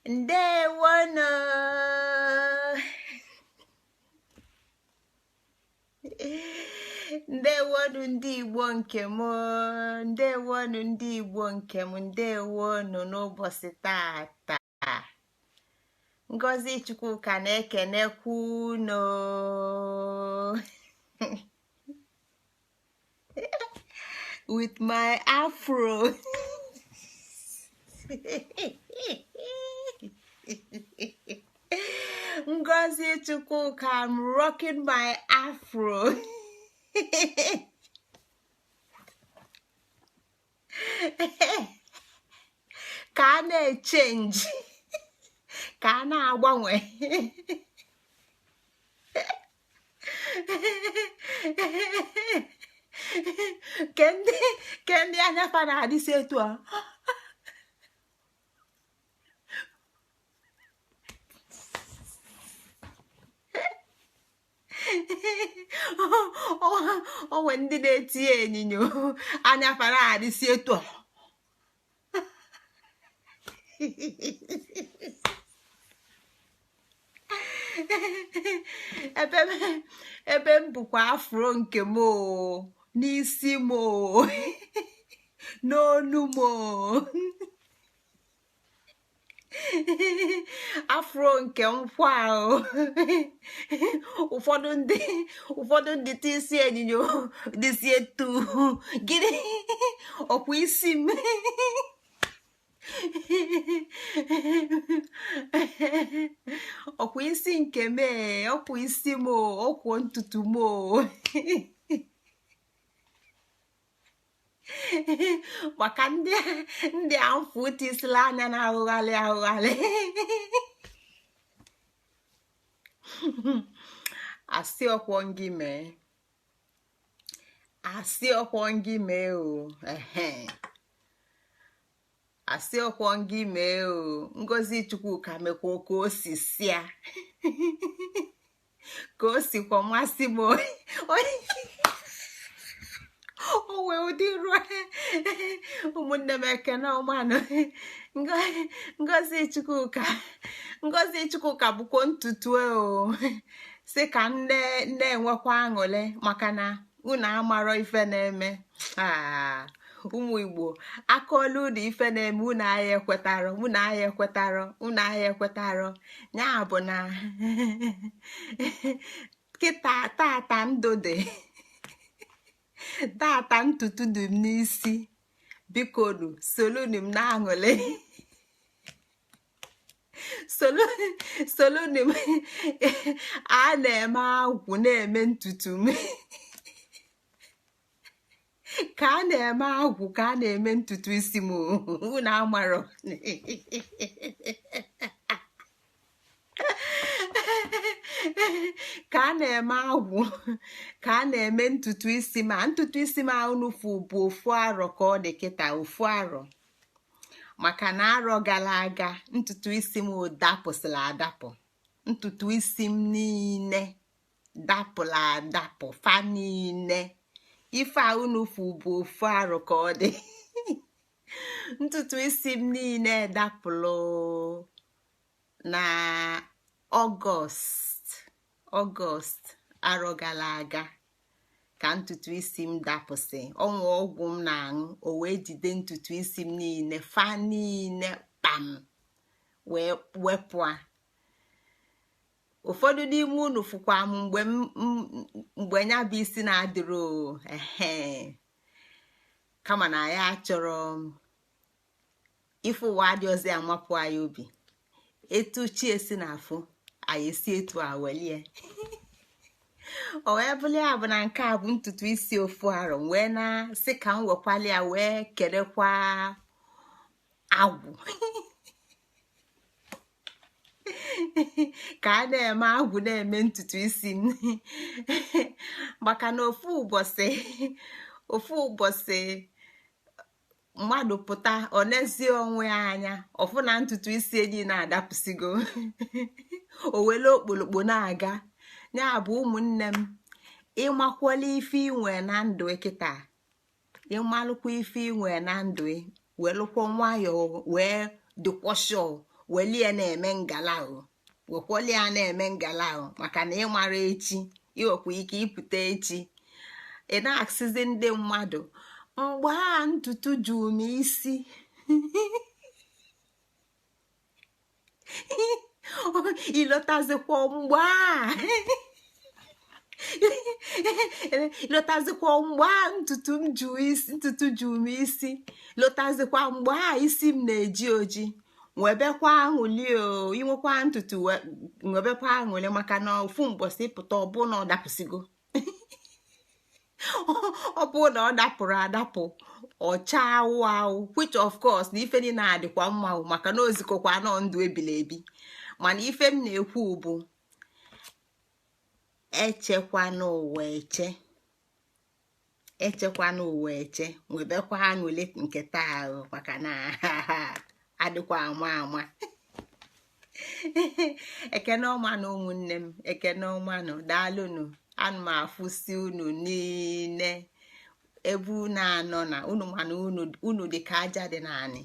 Ndewonu. Ndewonu ndị Igbo nke m, ndewonu ndị Igbo nke m, ndewonu n'ụbọchị tata. Ngozi Chukwuka na-ekenekwa unu. With my afro. Ngozi Chukwuka, I'm rocking my afro. Ka a na-echenji, ka a na-agbanwe. Ke ndị anya fa na-adịsi etu a. O nwe ndị na-etinye enyinyo anya fa na-adịsi etu a. Ebe m bụkwa afro nke m n'isi m, n'onu m, afro nke nkwa. Ụfọdụ ndị te isi enyinyo dịsi etu gịnị ọkwa isi m. Ọkwa isi nke m, ọkwa isi m, ọkwụ ntutu m. Maka ndị a mfụ tisila anya na-ahụghalị ahụghalị. Asị ọkwọ ngị mee, asị ọkwọ ngị mee o, ehe, asị ọkwọ ngị mee o. Ngozi Chukwuka mekwa ka o si sia, ka o sikwa masị m. O wee ụdị ruo ụmụnne m, ekene ọmanụ. Ngozi Chukwuka, Ngozi Chukwuka bụkwa ntutu o si ka nne na-enwekwa aṅụrị maka na unu amarọ ife na-eme. Ụmụ Igbo, akọọlụ unu ife na-eme, unu agha ekwetarọ, unu agha ekwetarọ, unu agha ekwetarọ. Ya bụ na kịta tata ndụ dị, tata ntutu dị m n'isi. Bikonu solunu m na-aṅụrị, solunu m. A na-eme agwụ na-eme ntutu m, ka a na-eme agwụ, ka a na-eme ntutu isi m, unu amarọ. Ka a na-eme agwụ, ka a na-eme ntutu isi ma ntutu isi m unu fụ bụ ofu arọ ka ọ dị kịta, ofu arọ, maka na arọ gara aga ntutu isi m dapụsịrị adapụ. Ntutu isi m niile dapụrụ adapụ, fa niile. Ife a unu fụ bụ ofu arọ ka ọ dị. Ntutu isi m niile dapụrụ na Ọgọst arọ gara aga ka ntutu isi m dapụsị. Ọnwa ọgwụ m na-aṅụ, o wee jide ntutu isi m niile, fa niile kpam, wee wepụa. Ụfọdụ n'ime unu fụkwa m mgbe nya bụ isi na-adịrọ ehe, kama na ya achọrọ ife ụwa adị ọzọ amapụ anyị obi. Etu chi esi na-afụ anyị esi etu a welie, o wee bụrụ ya bụ na nke a bụ ntutu isi ofu arọ, wee na-sị ka m wekwali ya wee kerekwa agwụ, ka a na-eme agwụ na-eme ntutu isi m, maka na ofu ụbọchị, ofu ụbọchị mmadụ pụta, ọ nezie onwe ya anya, ọfụ na ntutu isi enyi na-adapụsigo, o wele okpolokpo na-aga. Ya bụ ụmụnne m, ịmakwala ife inwe na ndụ kịta, ịmalụkwa ife inwe na ndụ, welụkwa nwayọọ wee dịkwọshọ Welie na-eme ngala o, wekwọlie ya na-eme ngala o, maka na ịmara echi, iwekwa ike ịpụta echi, ị na-asịzi ndị mmadụ mgbe a ntutu juru m isi. Ịlọtazikwa mgbe a lọtazikwa mgbe a ntutu m ju isi, ntutu juru m isi, lọtazikwa mgbe a isi m na-eji oji. Nwebekwa aṅụli o, inwekwa ntutu, nwebekwa aṅụli, maka na ofu mgbọsị pụta, ọ bụ na ọ dapụsigo, ọ bụ na ọ dapụrụ adapụ, ọcha awụ awụ, which of course na ife niile adịkwa mma, maka na ozikọkwa nọ ndụ ebili ebi. Mana ife m na-ekwu bụ echekwa n'ụwa eche, echekwa n'ụwa eche, nwebekwa aṅụli nke taa ahụ, maka na adịkwa ama ama. Ekene ọma na ụmụnne m, ekene ọma nụ, daalụnụ. Ana m afụsi unu niile ebe unu anọ na unu, mana unu dị ka aja dị naanị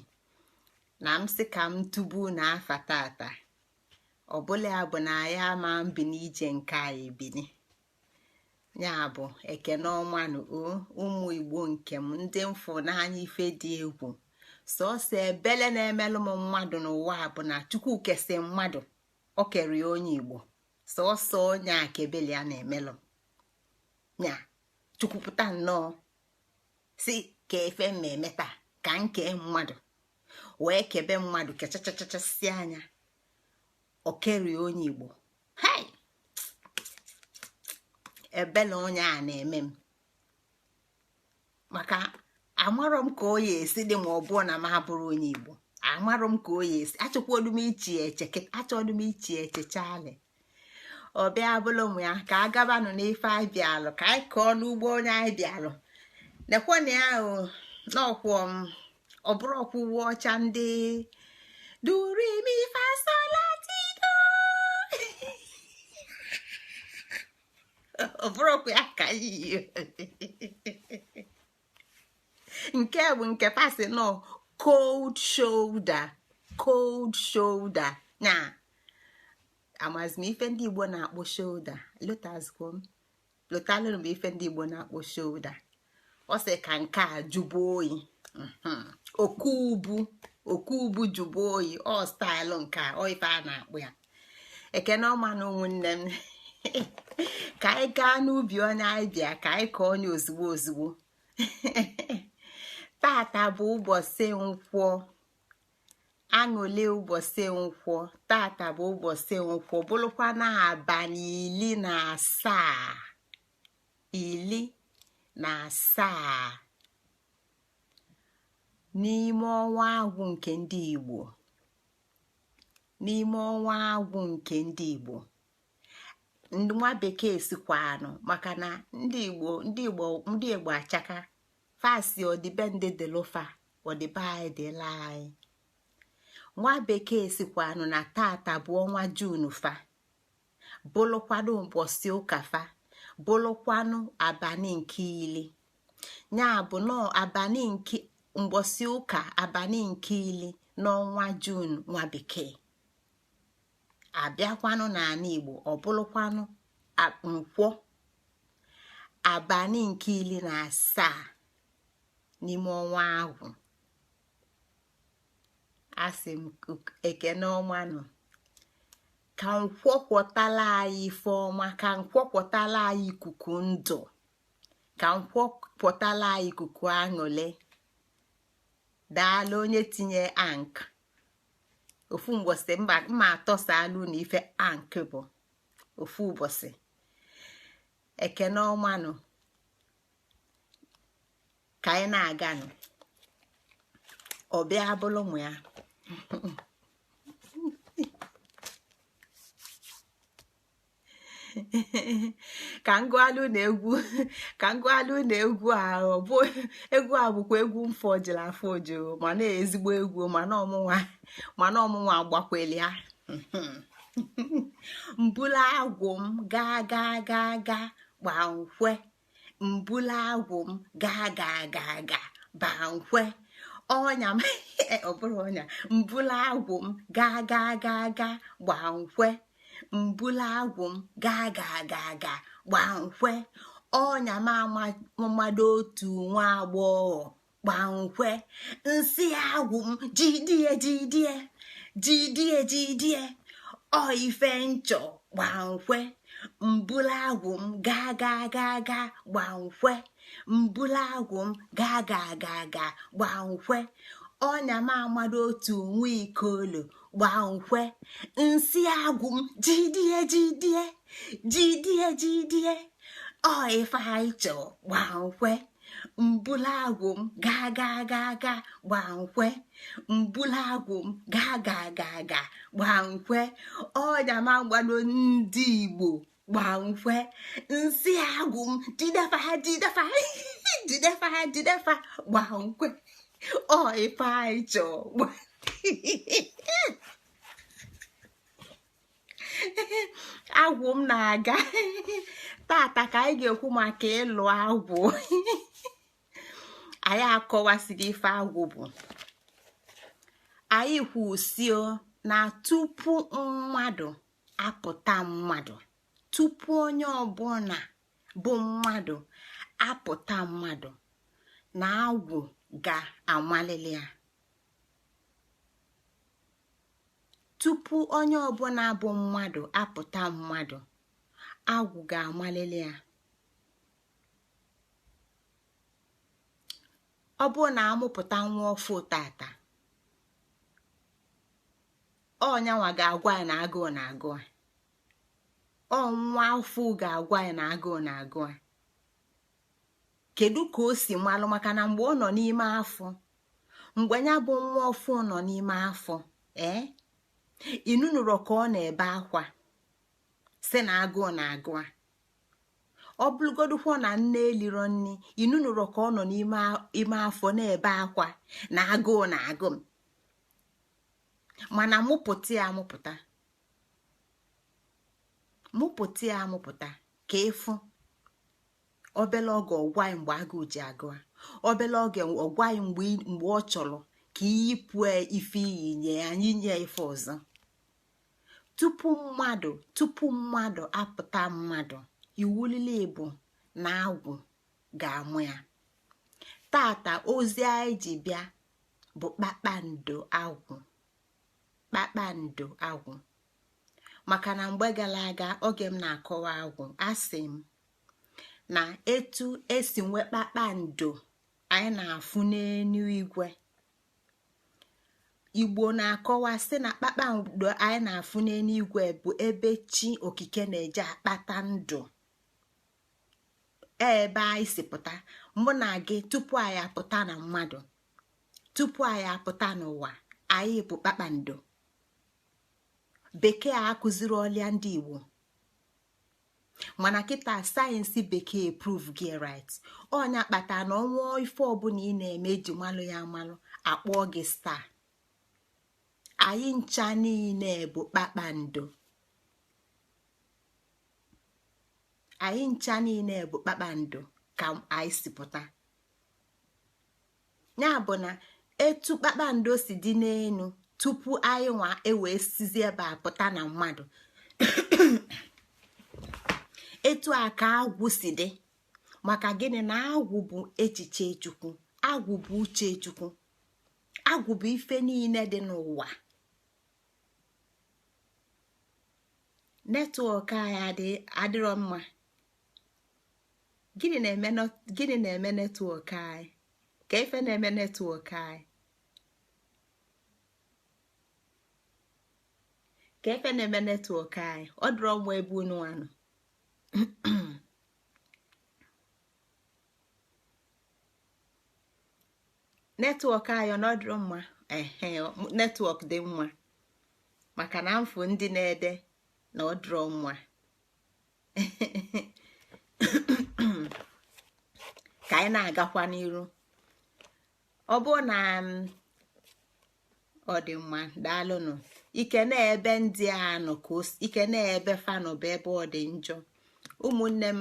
na m sị ka m tubu unu afa tata. Ọbụla ya bụ na ya ama mbini ije nke anyị bini ya bụ ekene ọma nụ o, ụmụ Igbo nke m, ndị mfụ n'anya. Ife dị egwu sọsọ ebele na-emelụ m mmadụ n'ụwa bụ na Chukwu kesi mmadụ, o kere ya onye Igbo, sọsọ onye a ka ebele ya na-emelụ nya. Chukwu pụta nnọọ si ka efe mmemme taa ka nke mmadụ wee kebe mmadụ kechachachachasị anya, o kerie onye Igbo. Hai, ebele onye a na-eme m, maka amarọ m ka o ya esi dị ma ọ bụ na m abụrụ onye Igbo. Amarọ m ka o ya esi, achọkwado m ichi eche, achọdụ m ichi eche chali. Ọbịa bụla ụmụ ya ka a gabanụ n'ife anyị bịalụ, ka anyị kọọ n'ugbo onye anyị bịalụ. Nekwana ya o, n'ọkwọ m ọ bụrụ ọkwụ uwe ọcha ndị durimi fasolatido, ọ bụrụkwa ya ka yi nke bụ nke pasi nọ cold shoulder, cold shoulder. Na amazi m ife ndị Igbo na-akpọ shoulder, lotazikwo m, lotalụrụ m ife ndị Igbo na-akpọ shoulder. Ọ sị ka nke a jụbụ oyi, okubu, okubu jụbụ oyi, ọ staịlụ nke a, ọ ife a na-akpụ ya. Ekene ọma na ụmụnne m, ka anyị gaa n'ubi onye anyị bịa, ka anyị kọọ onye ozugbo ozugbo. Tata bụ ụbọchị nkwọ aṅụle, ụbọchị nkwọ. Tata bụ ụbọchị nkwọ, bụrụkwa na abalị 17, 17 n'ime ọnwa agwụ nke ndị Igbo, n'ime ọnwa agwụ nke ndị Igbo. Nwa bekee sikwanụ, maka na ndị Igbo, ndị Igbo, ndị Igbo achaka fasi, ọdịbendị dịlụfa, ọdịbe anyị dịla anyị. Nwa bekee sikwanụ na tata bụ ọnwa Jun fa, bụlụkwanụ ụbọchị ụka fa, bụlụkwanụ abalị nke 10, ya bụ nọọ abalị nke mgbọsị ụka, abalị nke 10 n'ọnwa Jun nwa bekee. Abịakwanụ n'ala Igbo, ọ bụlụkwanụ nkwọ, abalị nke 17 n'ime ọnwa agwụ. Asị m ekene ọmanụ, ka nkwọ kwọtala anyị ife ọma, ka nkwọ kwọtala anyị ikuku ndụ, ka nkwọ kwọtala anyị ikuku aṅụle. Daalụ onye tinye ank. Ofu ụbọchị mma atọsalụ na ife ank bụ ofu ụbọchị. Ekene ọmanụ, ka anyị na-aganụ, ọbịa bụlụ ụmụ ya. Ka ngụalụ na egwu, ka ngụalụ na egwu a, ọ bụ egwu a bụkwa egwu mfọ jiri afọ ojuru, mana ezigbo egwu, mana ọmụnwa, mana ọmụnwa gbakweli ya. Mbulu agwụ m gaa gaa gaa gaa gbankwe, mbulu agwụ m gaa gaa gaa gaa bankwe, Ọnya m, ọ bụrụ ọnya, mbulu agwụ m gaa gaa gaa gaa gbaa nkwe. Mbulu agwụ m gaa gaa gaa gaa gbaa nkwe. Ọnya m mmadụ otu nwa agbọghọ gbaa nkwe. Nsị agwụ m jidie jidie jidie jidie, ọ ife nchọ gbaa nkwe. Mbulu agwụ m gaa gaa gaa gaa gbaa nkwe. Mbulu agwụ m gaa gaa gaa gaa gbaa nkwe. Ọnya m amado otu nwa ikolu gbaa nkwe. Nsị agwụ m jidie jidie jidie jidie, ọ ife anyị chọọ gbaa nkwe. Mbulu agwụ m gaa gaa gaa gaa gbaa nkwe. Mbulu agwụ m gaa gaa gaa gaa gbaa nkwe. Ọnya m agbado ndị Igbo gbaa nkwe. Nsị agwụ m jidefa ha jidefa jidefa ha jidefa gbaa nkwe. Ọ ife anyị chọọ. Agwụ m na-aga. Tata ka anyị ga-ekwu maka ịlụ agwụ. Anyị akọwasịghị ife agwụ bụ. Anyị kwusio na tupu mmadụ apụta mmadụ, tupu onye ọbụla bụ mmadụ apụta mmadụ, na agwụ ga-amalili ya. Tupu onye ọbụla bụ mmadụ apụta mmadụ, agwụ ga-amalili ya. Ọ bụrụ na amụpụta nwa ọfụ tata, ọnyanwa ga-agwa ya na agụụ na-agụ ya. Ọ nwa ọfụ ga-agwa ya na agụụ na-agụ ya. Kedu ka o si malụ? Maka na mgbe ọ nọ n'ime afọ, mgbe ya bụ nwa ọfụ nọ n'ime afọ, inunụrụ ka ọ na-ebe akwa sị na agụụ na-agụ ya. Ọ bụrụgodukwa na nne eliro nni, inunụrụ ka ọ nọ n'ime afọ na-ebe akwa na agụụ na-agụ m. Mana mụpụta ya amụpụta, mụpụta ya amụpụta ka ịfụ. Obele oge ọgwa anyị mgbe agụụ ji agụ, obele oge ọgwa anyị mgbe ọ chọrọ ka iyipụ ife iyi nye anyị nye ife ọzọ. Tupu mmadụ apụta mmadụ, iwulili bụ na agwụ ga-amụ ya. Tata ozi anyị ji bịa bụ kpakpando agwụ. Kpakpando agwụ. Maka na mgbe gara aga oge m na-akọwa agwụ, asị m na etu esi nwee kpakpando anyị na-afụ n'enu igwe. Igbo na-akọwa sị na kpakpando anyị na-afụ n'enu igwe bụ ebe chi okike na-eje akpata ndụ. Ebe anyị si pụta, mụ na gị, tupu anyị apụta na mmadụ, tupu anyị apụta n'ụwa, anyị bụ kpakpando. Bekee akụziri ọlịa ndị Igbo, mana kịta sayensị bekee prove gị right. Ọnya kpata na ọnwa ife ọbụla ị na-eme eji malụ ya amalụ, akpọọ gị star. Anyị ncha niile bụ kpakpando. Anyị ncha niile bụ kpakpando ka anyị si pụta. Ya bụ na etu kpakpando si dị n'enu tupu anyị nwa ewee sizi ebe a pụta na mmadụ, etu a ka agwụ si dị. Maka gịnị? Na agwụ bụ echiche Chukwu, agwụ bụ uche Chukwu, agwụ bụ ife niile dị n'ụwa. Netwọk anyị adịrọ mma. Gịnị na-eme netwọk anyị? Ka ife na-eme netwọk anyị? Ka ife na-eme netwọk anyị? Ọ dịrọ mma ebe unu anọ. Netwọk anyị ọ dịrọ mma? Ehe, netwọk dị mma, maka na mfụ ndị na-ede na ọ dịrọ mma. Ka anyị na-agakwa n'iru. Ọ bụ na ọ dị mma, daalụnụ. Ike na-ebe ndị a nọ ka ike na-ebe fanọ bụ ebe ọ dị njọ. Ụmụnne m,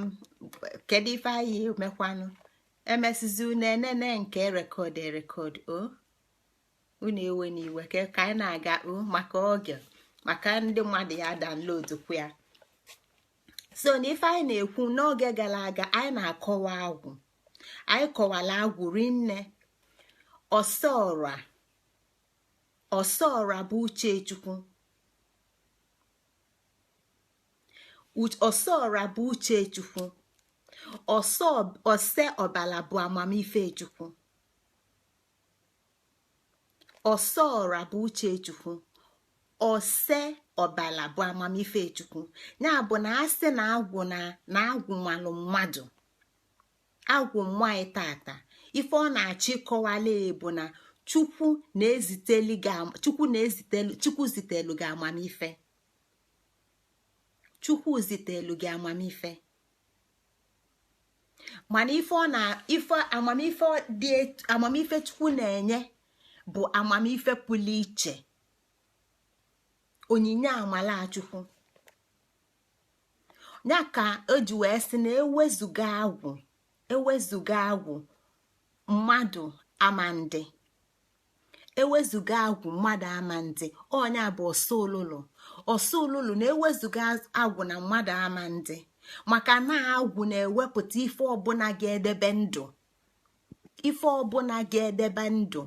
kedu ife anyị mekwanụ? Emesizi unu enene nke rekọd erekọd o. Unu ewe n'iwe ka anyị na-aga maka oge, maka ndị mmadụ ya download kwa ya. So na ife anyị na-ekwu n'oge gara aga, anyị na-akọwa agwụ. Anyị kọwara agwụ rinne. Ọsọra, ọsọra bụ uche Chukwu. Ọsọra bụ uche Chukwu. Ose ọbala bụ amamife Chukwu. Ọsọra bụ uche Chukwu. Ose ọbala bụ amamife Chukwu. Ya bụ na asị na agwụ na agwụ malụ mmadụ, agwụ nwanyị tata, ife ọ na-achọ ịkọwala bụ na Chukwu na-ezitelu gị Chukwu na-ezitelu, Chukwu zitelu gị amamife. Chukwu zitelu gị amamife. Mana ife ọ na ife amamife dị, amamife Chukwu na-enye bụ amamife pụrụ iche, onyinye amala Chukwu. Ya ka o ji wee sị na ewezuga agwụ, ewezuga agwụ, mmadụ ama ndị. Ewezuga agwụ, mmadụ ama ndị. Ọnya bụ ọsọ olulu. Ọsọ olulu na ewezuga agwụ na mmadụ ama ndị, maka na agwụ na-ewepụta ife ọbụla ga-edebe ndụ, ife ọbụla ga-edebe ndụ,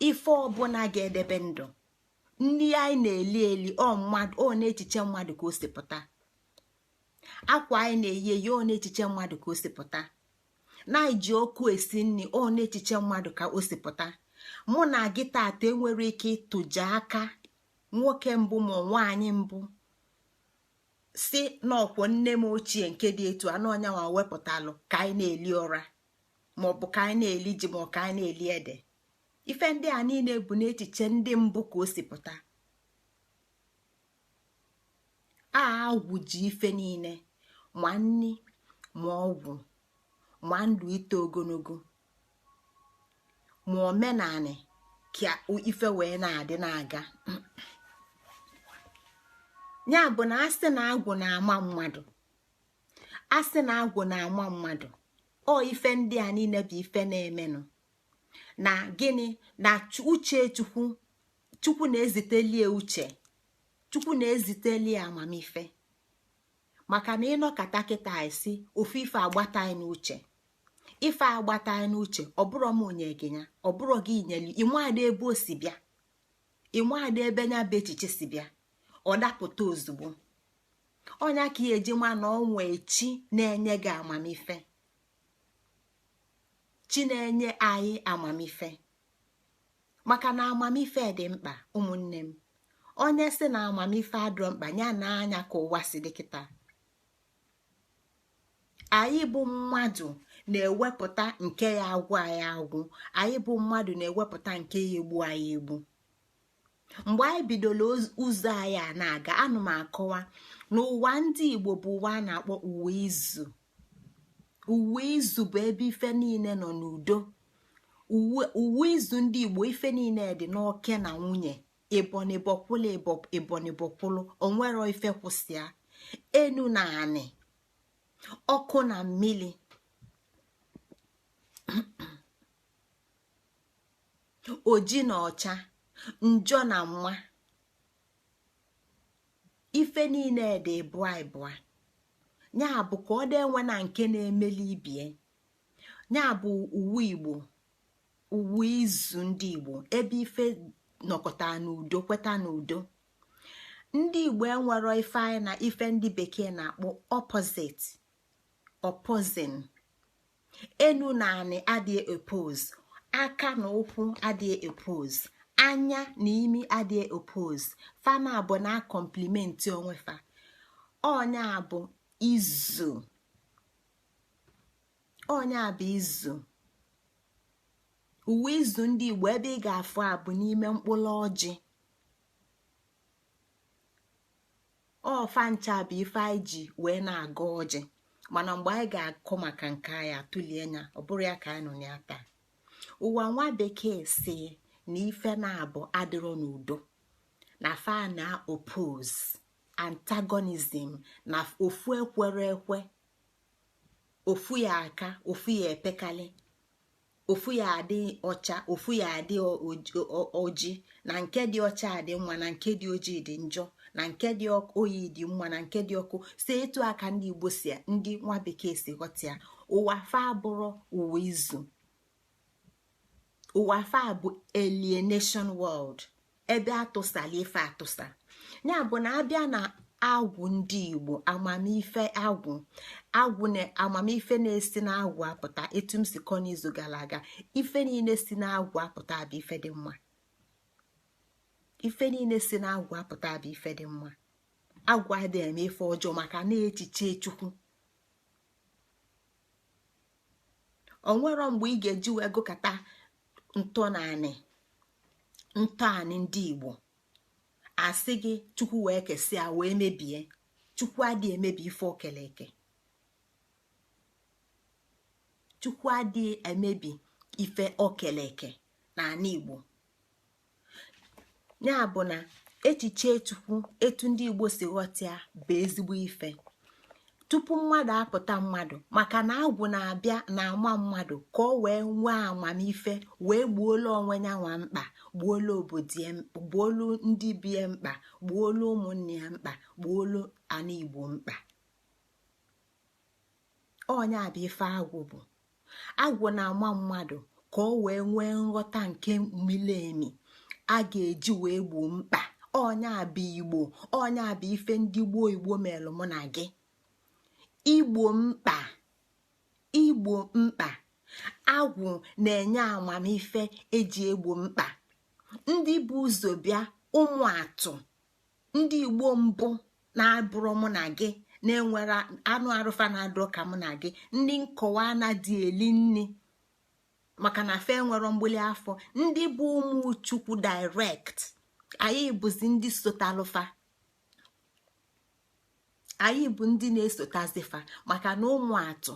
ife ọbụla ga-edebe ndụ. Nri anyị na-eli eli, ọ mmadụ, ọ n'echiche mmadụ ka o si pụta. Akwa anyị na-eyi eyi, ọ n'echiche mmadụ ka o si pụta. Na-eji ọkụ esi nri, ọ n'echiche mmadụ ka o si pụta. Mụ na gị tata enwere ike ịtụje aka nwoke mbụ ma nwaanyị mbụ si n'ọkwọ nne m ochie nke dị etu anụ ọnyanwa wepụtalụ ka anyị na-eli ụra, maọbụ ka anyị na-eli ji, ma ọ ka anyị na-eli ede. Ife ndị a niile bụ n'echiche ndị mbụ ka o si pụta. A agwụ ji ife niile, ma nni ma ọgwụ ma ndụ ito ogologo ma omenanị, ka ife wee na-adị na-aga. Ya bụ na asị na agwụ na-ama mmadụ, asị na agwụ na-ama mmadụ, ọ ife ndị a niile bụ ife na-emenụ. Na gịnị? Na uche Chukwu. Chukwu na-ezitelie uche, Chukwu na-ezitelie amamife. Maka na ịnọkata kịta esi ofu ife agbata anyị n'uche, ife agbata anyị n'uche, ọbụrụ m onye gị ya, ọbụrụ gị nyelu ịnwaada ebe o si bịa, ịnwaada ebe nya bụ echiche si bịa, ọ dapụta ozugbo. Ọnya ka ya eji nwa na ọnwa chi na-enye gị amamife, chi na-enye anyị amamife. Maka na amamife dị mkpa, ụmụnne m. Onye sị na amamife adịrọ mkpa, ya na anya ka ụwa si dị kịta. Anyị bụ mmadụ na-ewepụta nke ya agwụ anyị agwụ, anyị bụ mmadụ na-ewepụta nke ya egbu anyị egbu. Mgbe anyị bidoro ụzọ anyị a na-aga, anụ m akọwa na ụwa ndị Igbo bụ ụwa a na-akpọ ụwa izu. Ụwa izu bụ ebe ife niile nọ n'udo. Uwe izu ndị Igbo, ife niile dị n'oke na nwunye, ịbọnịbọkwụlụ, ịbọnịbọkwụlụ, onwero ife kwụsịa. Enu na anị, ọkụ na mmili, oji na ọcha, njọ na mma, ife niile dị ịbụa ịbụa. Ya bụ ka ọ dị enwe na nke na-emeli ibie. Ya bụ uwe Igbo, uwe izu ndị Igbo, ebe ife nọkọta n'udo, kweta n'udo. Ndị Igbo enwero ife anyị na ife ndị bekee na-akpọ opposite, opposing. Enu na anị adịghị oppose, aka na ụkwụ adịghị oppose, anya na imi adịghị oppose. Fana bụ na complement onwe fa. Ọnya bụ izu, ọnya bụ izu. Uwe izu ndị Igbo ebe ị ga-afụ a bụ n'ime mkpụrụ ọjị. Ọfa ncha bụ ife anyị ji wee na-agọ ọjị. Mana mgbe anyị ga-akọ maka nke anyị atụlie anya, ọ bụrụ ya ka anyị nọ ya taa. Ụwa nwa bekee si na ife na-abụ adịrọ n'udo, na fa na oppose, antagonism, na ofu ekwere ekwe, ofu ya aka, ofu ya epekali, Ofu ya adị ọcha, ofu ya adị oji, na nke dị ọcha dị mma, na nke dị ojii dị njọ, na nke dị oyi dị mma, na nke dị ọkụ. Si etu aka ndị Igbo si, ndị nwa bekee si ghọta ya. Ụwa fa bụrụ ụwa izu, ụwa fa bụ alienation world, ebe atụsala ife atụsa. Ya bụ na abịa na agwụ ndị Igbo, amamife agwụ, agwụ na amamife na-esi n'agwụ apụta. Etu m si kọ n'izu gara aga, ife niile si n'agwụ apụta bụ ife dị mma. Ife niile si n'agwụ apụta bụ ife dị mma. Agwụ adịghị eme ife ọjọọ, maka na echiche Chukwu. Onwero mgbe ị ga-eji wee gụkọta ntọnanị ntọanị ndị Igbo, asị gị Chukwu wee kesịa wee mebie. Chukwu adịghị emebi ife okele eke. Chukwu adịghị emebi ife okele eke n'ala Igbo. Ya bụ na echiche Chukwu, etu ndị Igbo si ghọta ya, bụ ezigbo ife tupu mmadụ apụta mmadụ, maka na agwụ na-abịa na ama mmadụ ka ọ wee nwee amamife, wee gbuola onwe ya nwa mkpa, gbuola obodo ya, gbuolu ndị bie mkpa, gbuolu ụmụnne ya mkpa, gbuolu ana Igbo mkpa. Onye bụ ife agwụ bụ. Agwụ na-ama mmadụ ka ọ wee nwee nghọta nke mili emi a ga-eji wee gboo mkpa. Onye bụ Igbo, onye bụ ife ndị gboo Igbo melụ mụ na gị. Igbo mkpa, igbo mkpa. Agwụ na-enye amamife eji egbo mkpa. Ndị bụ ụzọ bịa, ụmụ atụ ndị Igbo mbụ na-abụrụ mụ na gị, na-enwere anụ arụfa na-adụ ka mụ na gị, ndị nkọwa na-adị eli nni maka na fe nwere mgbuli afọ, ndị bụ ụmụ Chukwu direct. Anyị bụzi ndị sotalụfa, anyị bụ ndị na-esotazifa, maka na ụmụ atụ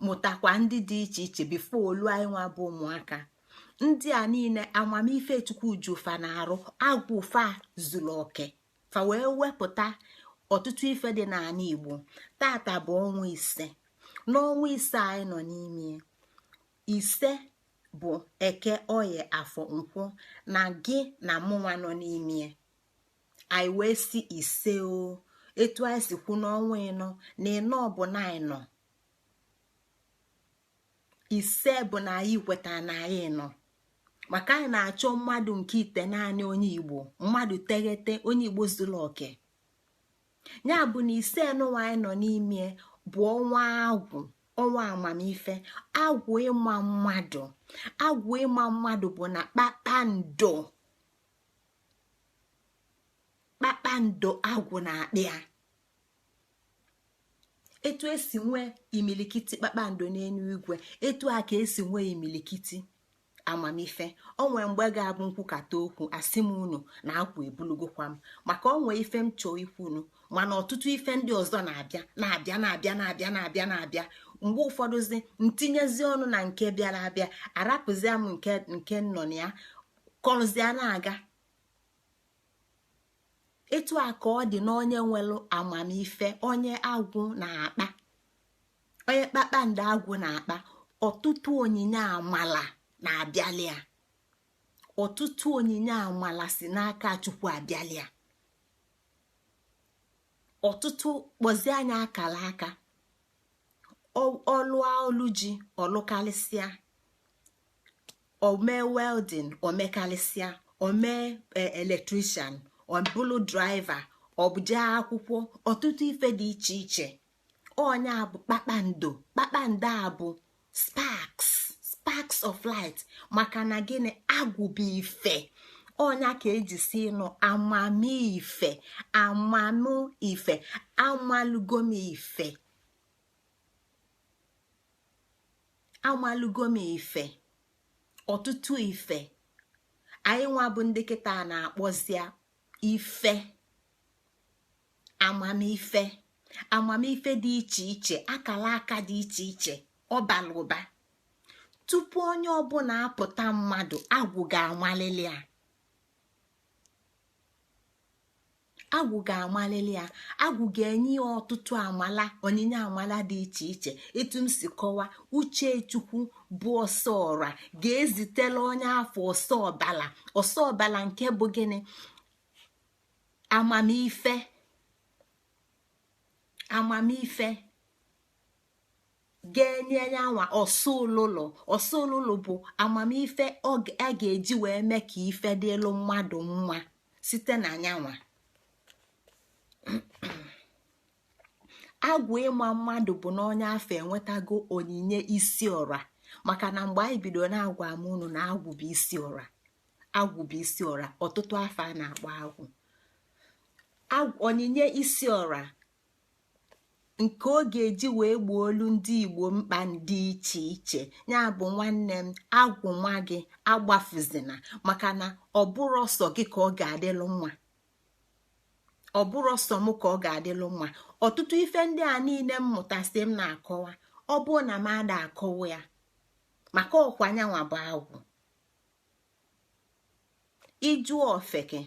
mụtakwa ndị dị iche iche before olu anyị nwa bụ ụmụaka. Ndị a niile, amamife Chukwu ju fa na-arụ, agwụ fa zuru oke, fa wee wepụta ọtụtụ ife dị n'ala Igbo. Tata bụ ọnwa 5. N'ọnwa 5 anyị nọ n'ime, 5 bụ Eke, Oye, Afọ, Nkwọ, na gị na mụnwa nọ n'ime. Anyị wee si ise o etu anyị si kwu n'ọnwa 4, na 4 bụ na anyị nọ 5, bụ na anyị kweta na anyị nọ, maka anyị na-achọ mmadụ nke ite naanị, onye Igbo mmadụ teghete, onye Igbo zuru oke. Ya bụ na 5 nụwa anyị nọ n'ime bụ ọnwa agwụ, ọnwa amamife, agwụ ịma mmadụ. Agwụ ịma mmadụ bụ na kpakpando, kpakpando agwụ na-akpị ya. Etu esi nwee imilikiti kpakpando n'elu igwe, etu a ka esi nwee imilikiti amamife. Onwe mgbe ga-abụ nkwukata okwu, asị m unu na agwụ ebulugokwa m, maka onwe ife m chọọ ikwunu, mana ọtụtụ ife ndị ọzọ na-abịa na-abịa na-abịa na-abịa na-abịa na-abịa. Mgbe ụfọdụzi ntinyezi ọnụ na nke bịara abịa, arapụzia m nke nọ na ya, kọrụzia na-aga. Etu a ka ọ dị n'onye nwere amamife, onye agwụ na-akpa, onye kpakpando agwụ na-akpa. Ọtụtụ onyinye amala na-abịali ya, ọtụtụ onyinye amala si n'aka Chukwu abịali ya. Ọtụtụ kpọzie anya akara aka, ọlụa olu ji ọlụkalịsịa, omee welding omekalịsịa, omee electrician, ọbụlụ driver, ọbụje akwụkwọ, ọtụtụ ife dị iche iche. Onye a bụ kpakpando. Kpakpando a bụ sparks, sparks of light. Maka na gịnị? Agwụ bụ ife. Ọnya ka eji si nụ amamife, amamife, amalugom ife, amalugom ife, ọtụtụ ife. Anyị nwa bụ ndị kịta na-akpọzia ife amamife, amamife dị iche iche, akara aka dị iche iche, ọ bara ụba. Tupu onye ọbụla apụta mmadụ, agwụ ga-amalili ya. Agwụ ga-amalili ya. Agwụ ga-enye ya ọtụtụ amala, onyinye amala dị iche iche. Etu m si kọwa, uche Chukwu bụ ọsọ ọra ga-ezitela onye afọ ọsọ ọbala. Ọsọ ọbala nke bụ gịnị? Amamife. Amamife ga-enye ya nwa ọsọ ụlụlụ. Ọsọ ụlụlụ bụ amamife a ga-eji wee mee ka ife dịlụ mmadụ mma site na nyanwa. Agwụ ịma mmadụ bụ na onye afọ enwetago onyinye isi ọra, maka na mgbe anyị bido na-agwa m unu na agwụ bụ isi ọra, agwụ bụ isi ọra, ọtụtụ afọ a na-akpọ agwụ. Onyinye isi ọra nke ọ ga-eji wee gbuo olu ndị Igbo mkpa dị iche iche. Ya bụ nwanne m, agwụ nwa gị agbafuzina, maka na ọ bụrụ ọsọ gị ka ọ ga-adịlụ mma, ọ bụrụ ọsọ m ka ọ ga-adịlụ mma. Ọtụtụ ife ndị a niile m mụtasị m na-akọwa, ọ bụ na m ada akọwa ya maka ọkwa nyanwa bụ agwụ. Ịjụọ ofeke,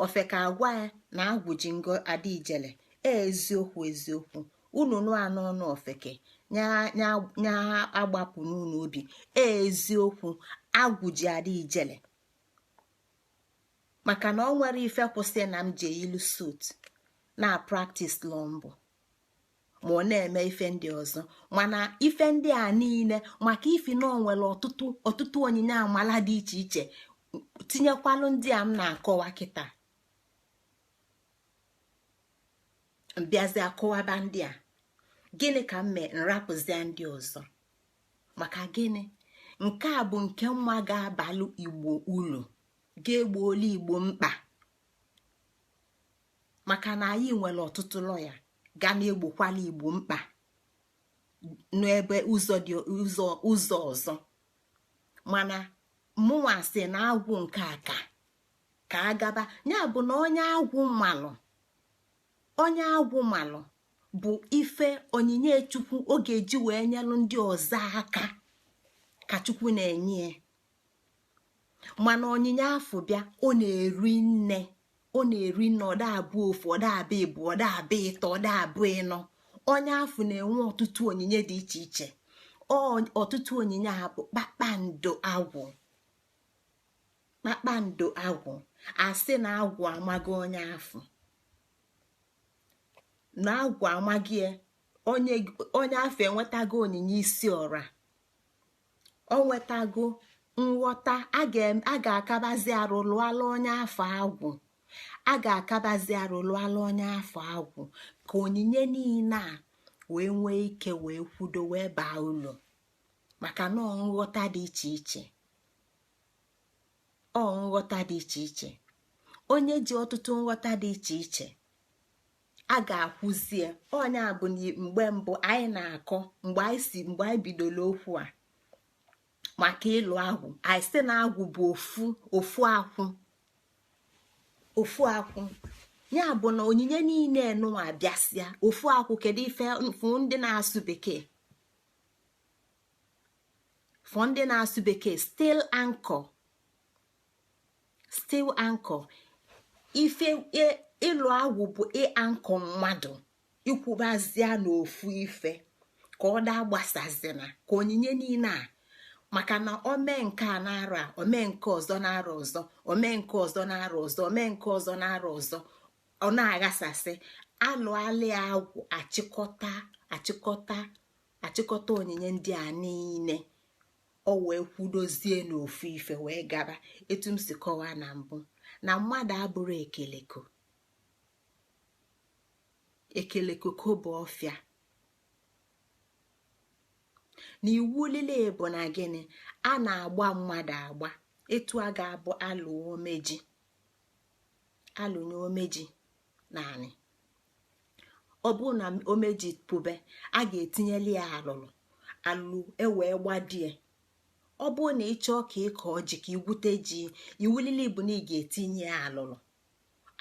ofeke agwa ya na agwụ ji ngo ada ijele. Eziokwu eziokwu, unu nụ anụ ọnụ ofeke nya agbapụ n'ụlọ obi. Eziokwu, agwụ ji ada ijele, maka na ọ nwere ife kwụsị na m jee ilu suit na practice law mbụ, ma ọ na-eme ife ndị ọzọ. Mana ife ndị a niile maka ifi na ọ nwere ọtụtụ ọtụtụ onyinye amala dị iche iche, tinyekwalụ ndị a m na-akọwa kịta. Mbịazi akọwaba ndị a, gịnị ka m mee nrapụzia ndị ọzọ? Maka gịnị? Nke a bụ nke mma ga-abalụ Igbo ulu, ga-egbo olu Igbo mkpa, maka na anyị nwere ọtụtụ lọya ga na-egbokwala Igbo mkpa n'ebe ụzọ dị ụzọ ụzọ ọzọ. Mana mụnwa sị na agwụ nke a ka agaba. Ya bụ na onye agwụ malụ, onye agwụ malụ bụ ife onyinye Chukwu ọ ga-eji wee nyelụ ndị ọzọ aka ka Chukwu na-enye. Mana onyinye afọ bịa, ọ na-eri nne, ọ na-eri nne. Ọ da-abụ ofu, ọ da-abụ ịbụ, ọ da-abụ ịtọ, ọ da-abụ ịnọ. Onye afọ na-enwe ọtụtụ onyinye dị iche iche. Ọtụtụ onyinye a bụ kpakpando agwụ, kpakpando agwụ. Asị na agwụ amaghị onye afọ, na agwụ amaghị onye afọ enwetago onyinye isi ọra, o nwetago nghọta. A ga-akabazi arụ lụọla onye afọ agwụ, a ga-akabazi arụ lụọla onye afọ agwụ ka onyinye niile a wee nwee ike wee kwudo wee baa ụlọ, maka na ọ nghọta dị iche iche, ọ nghọta dị iche iche. Onye ji ọtụtụ nghọta dị iche iche a ga-akwụzie onye a bụ mgbe mbụ anyị na-akọ, mgbe anyị si mgbe anyị bidoro okwu a maka ịlụ agwụ, anyị sị na agwụ bụ ofu ofu akwụ, ofu akwụ. Ya bụ na onyinye niile nụwa bịasịa ofu akwụ. Kedu ife fụ ndị na-asụ bekee, fụ ndị na-asụ bekee steel anchor, steel anchor. Ife ịlụ agwụ bụ ịankọ mmadụ, ikwubazia n'ofu ife ka ọ daa gbasazina, ka onyinye niile a, maka na omee nke a na-arụ a, omee nke ọzọ na-arụ ọzọ, omee nke ọzọ na-arụ ọzọ, omee nke ọzọ na-arụ ọzọ, ọ na-aghasasị. Alụalị agwụ achịkọta achịkọta achịkọta onyinye ndị a niile, o wee kwudozie n'ofu ife wee gaba. Etu m si kọwaa na mbụ, na mmadụ abụrụ ekeleko, ekelekoko bụ ọfịa. Na iwu lile bụ na gịnị? A na-agba mmadụ agba. Etu a ga-abụ alụ omeji, alụnye omeji naanị, ọ bụrụ na omeji pụbe, a ga-etinyeli ya alụlụ, alụlụ ewee gbadie. Ọ bụrụ na ị chọọ ka ị kọọ ji, ka igwute ji, iwu lili bụ na ị ga-etinye ya alụlụ,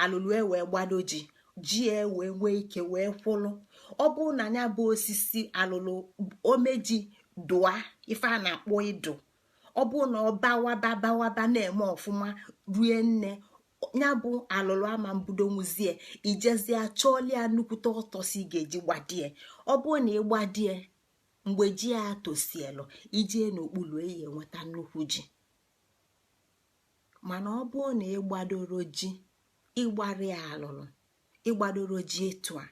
alụlụ ewee gbado ji, ji ewee nwee ike wee kwụlụ. Ọ bụrụ na ya bụ osisi alụlụ omeji dụa, ife a na-akpọ ịdụ, ọ bụrụ na ọ bawaba bawaba na-eme ọfụma rie nne, Ya bụ alụlụ ama mbudo nwuzie, ijezie chọọlia nnukwute ọtọsi ga-eji gbadie. Ọ bụrụ na ị gbadie, mgbe ji ya tosielu, ijee n'okpuru eyi enweta nnukwu ji. Mana ọ bụrụ na ị gbadoro ji, ịgbara ya alụlụ, ịgbadoro ji etu a,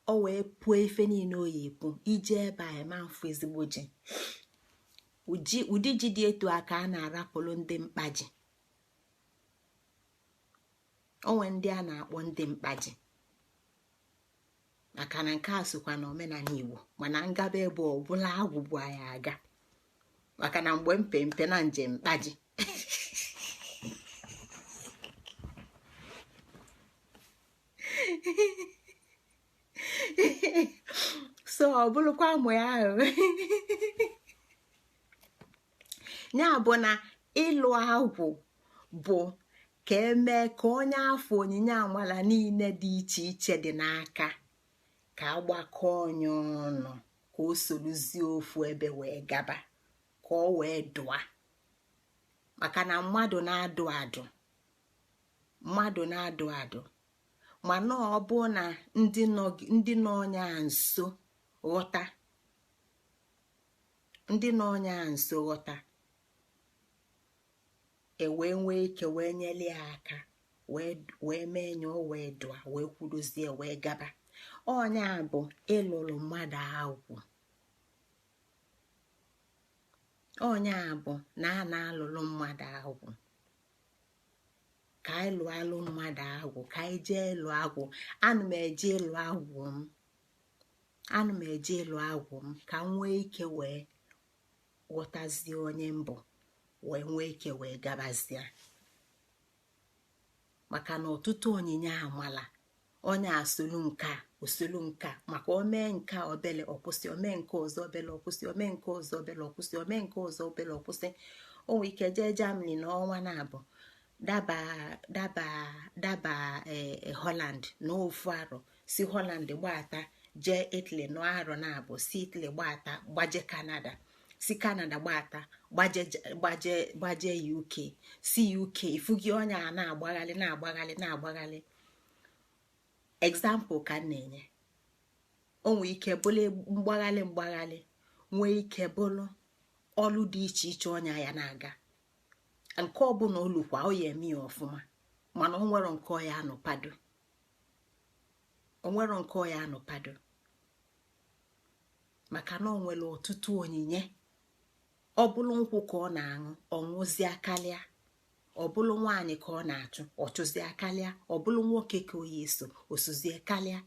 o wee pụọ ife niile o yi epu, ije ebe a ema mfu ezigbo ji. Ụdị ji dị etu a ka a na-arapụrụ ndị mkpaji. Onwe ndị a na-akpọ ndị mkpaji, maka na nke a sokwa na omenala Igbo. Mana ngaba ebe ọbụla agwụ bụ anyị aga, maka na mgbe mpempe na njem mkpaji. So ọ bụrụkwa ụmụ ya ahụ. Ya bụ na ịlụ agwụ bụ ka emee ka onye afọ onyinye amala niile dị iche iche dị n'aka, ka agbakọ onye ọnụ, ka o soluzie ofu ebe wee gaba, ka ọ wee dụa. Maka na mmadụ na-adụ adụ, mmadụ na-adụ adụ, mana ọ bụ na ndị nọ onye nso ghọta, ndị nọ onye nso ghọta, e wee nwee ike wee nyere ya aka, wee mee nye o wee dụa, wee kwudozie wee gaba. Onye a bụ ịlụrụ mmadụ agwụ. Onye a bụ na a na-alụrụ mmadụ agwụ. Ka anyị lụọ alụ mmadụ agwụ, ka anyị jee ịlụ agwụ. Ana m eje ịlụ agwụ m, ana m eje ịlụ agwụ m ka m nwee ike wee ghọtazie onye mbụ, wee nwee ike wee gabazie. Maka na ọtụtụ onyinye amala onye asolu nka osolu nka, maka omee nka obele ọkwụsị, omee nke ọzọ obele ọkwụsị, omee nke ọzọ obele ọkwụsị, omee nke ọzọ obele ọkwụsị. O nwee ike jee Germany n'ọnwa na-abụ, daba daba daba Holland n'ofu arọ, si Holland gbata jee Italy n'arọ na-abụ, si Italy gbata gbaje Canada, si Canada gbata gbaje gbaje gbaje UK, si UK ifugi onye a na-agbaghalị na-agbaghalị na-agbaghalị. Example ka m na-enye. O nwee ike bụrụ mgbaghalị mgbaghalị, nwee ike bụrụ ọlụ dị iche iche ọnya ya na-aga. Nke ọbụla olukwa ọ ya eme ya ọfụma, mana o nwero nke ọ ya anọpado, o nwero nke ọ ya anọpado, maka na o nwere ọtụtụ onyinye. Ọ bụrụ nkwụ ka ọ na-aṅụ, ọ ṅụzie kalịa. Ọ bụrụ nwaanyị ka ọ na-achụ, ọ chụzie kalịa. Ọ bụrụ nwoke ka o yi eso, osozie kalịa.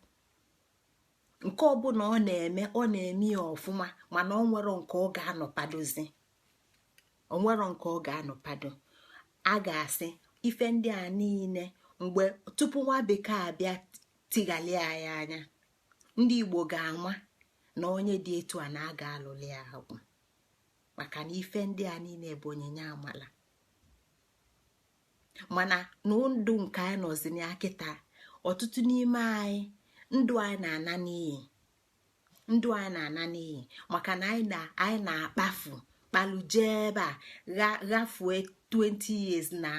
Nke ọbụla ọ na-eme, ọ na-eme ya ọfụma, mana o nwero nke ọ ga-anọpadozi, o nwero nke ọ ga-anọpado. A ga-asị ife ndị a niile mgbe tupu nwa bekee abịa tighalia ya anya, ndị Igbo ga-ama na onye dị etu a na-aga alụli ya agwụ, maka na ife ndị a niile bụ onyinye amala. Mana na ndụ nke anyị nọzi na kịta, ọtụtụ n'ime anyị ndụ anyị na-ana n'iyi, ndụ anyị na-ana n'iyi, maka na anyị na-akpafu kpalu jee ebe a ghafue 20 years na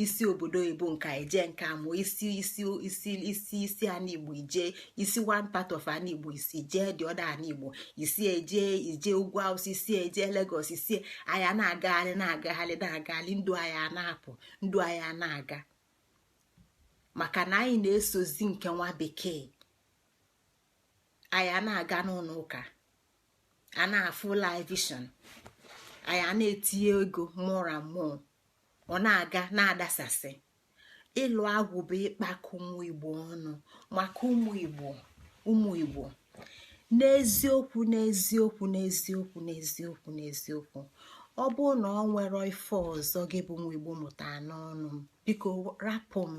isi obodo oyibo nke ije nke amụ isi isi isi isi isi ana Igbo ije isi one part of ana Igbo isi jee the other ana Igbo isi eje ije ugwu Awụsa isi eje Lagos isi anyị na-agagharị na-agagharị na-agagharị, ndụ anyị na-apụ, ndụ anyị na-aga, maka na anyị na-esozi nke nwa bekee. Anyị na-aga n'ụlọ ụka, a na-afụ live vision, anyị a na-etinye ego more and more, ọ na-aga na-adasasị. Ịlụ agwụ bụ ịkpakọ ụmụ Igbo ọnụ, maka ụmụ Igbo, ụmụ Igbo n'eziokwu n'eziokwu n'eziokwu n'eziokwu n'eziokwu. Ọ bụrụ na ọ nwere ife ọzọ gị bụ nwa Igbo mụta n'ọnụ m, biko rapụ m,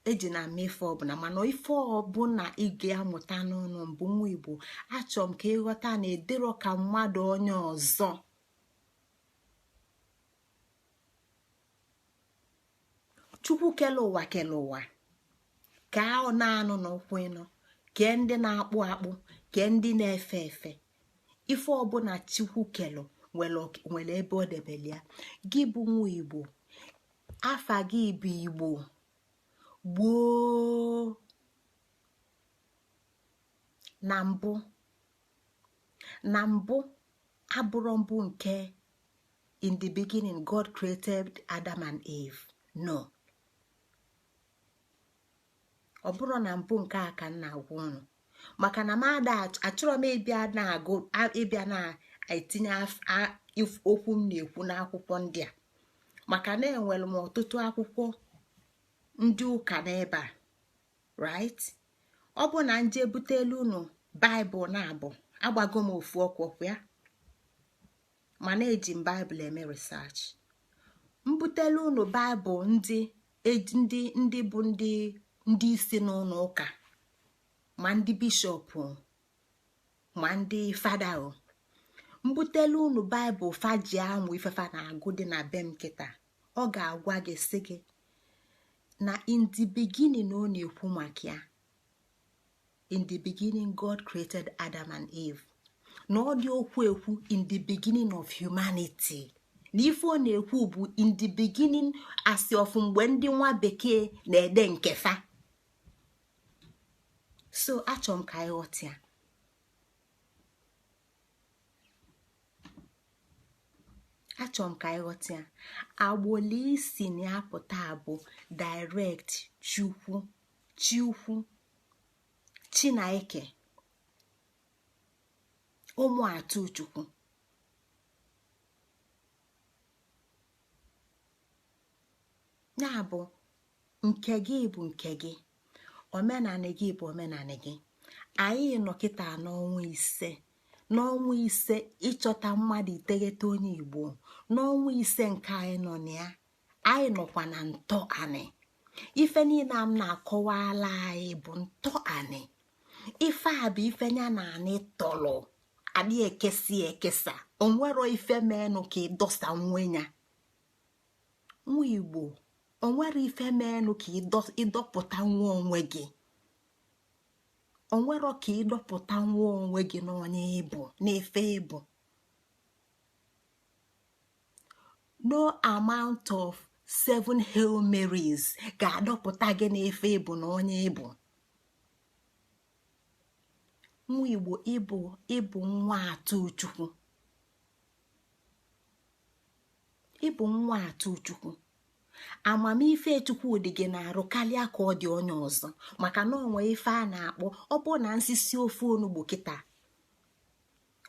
eji na ama ife ọbụla, mana ife ọbụla ị ga-amụta n'ọnụ m bụ nwa Igbo, achọrọ m ka ịghọta na edero ka mmadụ onye ọzọ. Chukwu kele ụwa kele ụwa ka ọ na-anụ n'ụkwụ ịnọ, kee ndị na-akpụ akpụ, kee ndị na-efe efe. Ife ọbụla Chukwu kelu nwere ebe ọ debere ya. Gị bụ nwa Igbo, Afa gị bụ Igbo gboo. Na mbụ, na mbụ abụrọ mbụ nke in the beginning God created Adam and Eve. No, ọ bụrọ na mbụ nke a ka m na-agwa unu, maka na m ada achọrọ m ịbịa na-agụ ịbịa na-etinye okwu m na-ekwu n'akwụkwọ ndị a, maka na enwere m ọtụtụ akwụkwọ ndị ụka n'ebe a, right? Ọ bụ na nje butelu unu baịbụl na-abụ agbago m ofu ọkwọkwụ ya, mana eji m baịbụl eme research. Mbutelu unu baịbụl ndị ndị ndị bụ ndị ndị isi n'ụlọ ụka, ma ndị bishọp ma ndị fada o, mbutelu unu baịbụl fa ji amụ ife fa na-agụ dị na be m kịta, ọ ga-agwa gị sị gị na in the beginning ọ na-ekwu maka ya, in the beginning God created Adam and Eve, na ọ dị okwu ekwu in the beginning of humanity, na ife ọ na-ekwu bụ in the beginning asị ọfụ mgbe ndị nwa bekee na-ede nke fa. So achọrọ m ka anyị ghọta ya. Achọrọ m ka anyị ghọta ya. Agbụlụ i si na ya pụta bụ direct chukwu, chukwu Chineke, ụmụ atụ chukwu. Ya bụ nke gị bụ nke gị, omenanị gị bụ omenanị gị. Anyị nọ kịta n'ọnwa ise, n'ọnwa ise ịchọta mmadụ iteghete onye Igbo, n'ọnwa ise nke anyị nọ na ya, anyị nọkwa na ntọ anị. Ife niile m na-akọwala anyị bụ ntọ anị. Ife a bụ ife ya na anị tọrọ, adị ekesi ekesa. Onwero ife meenụ ka ịdọsa nwe ya. Nwa Igbo, onwero ife meenụ ka ịdọpụta nwa onwe gị. Onwero ka ịdọpụta nwa onwe gị n'onye ịbụ, n'ife ịbụ. No amount of 7 Hail Marys ga-adọpụta gị n'ife ịbụ na onye ịbụ. Nwa Igbo, ịbụ ịbụ nwa atụ Chukwu. Ịbụ nwa atụ Chukwu. Amamife Chukwu dị gị n'arụ karịa ka ọ dị onye ọzọ, maka na onwe ife a na-akpọ ọ bụ na nsisi ofe onugbu kịta,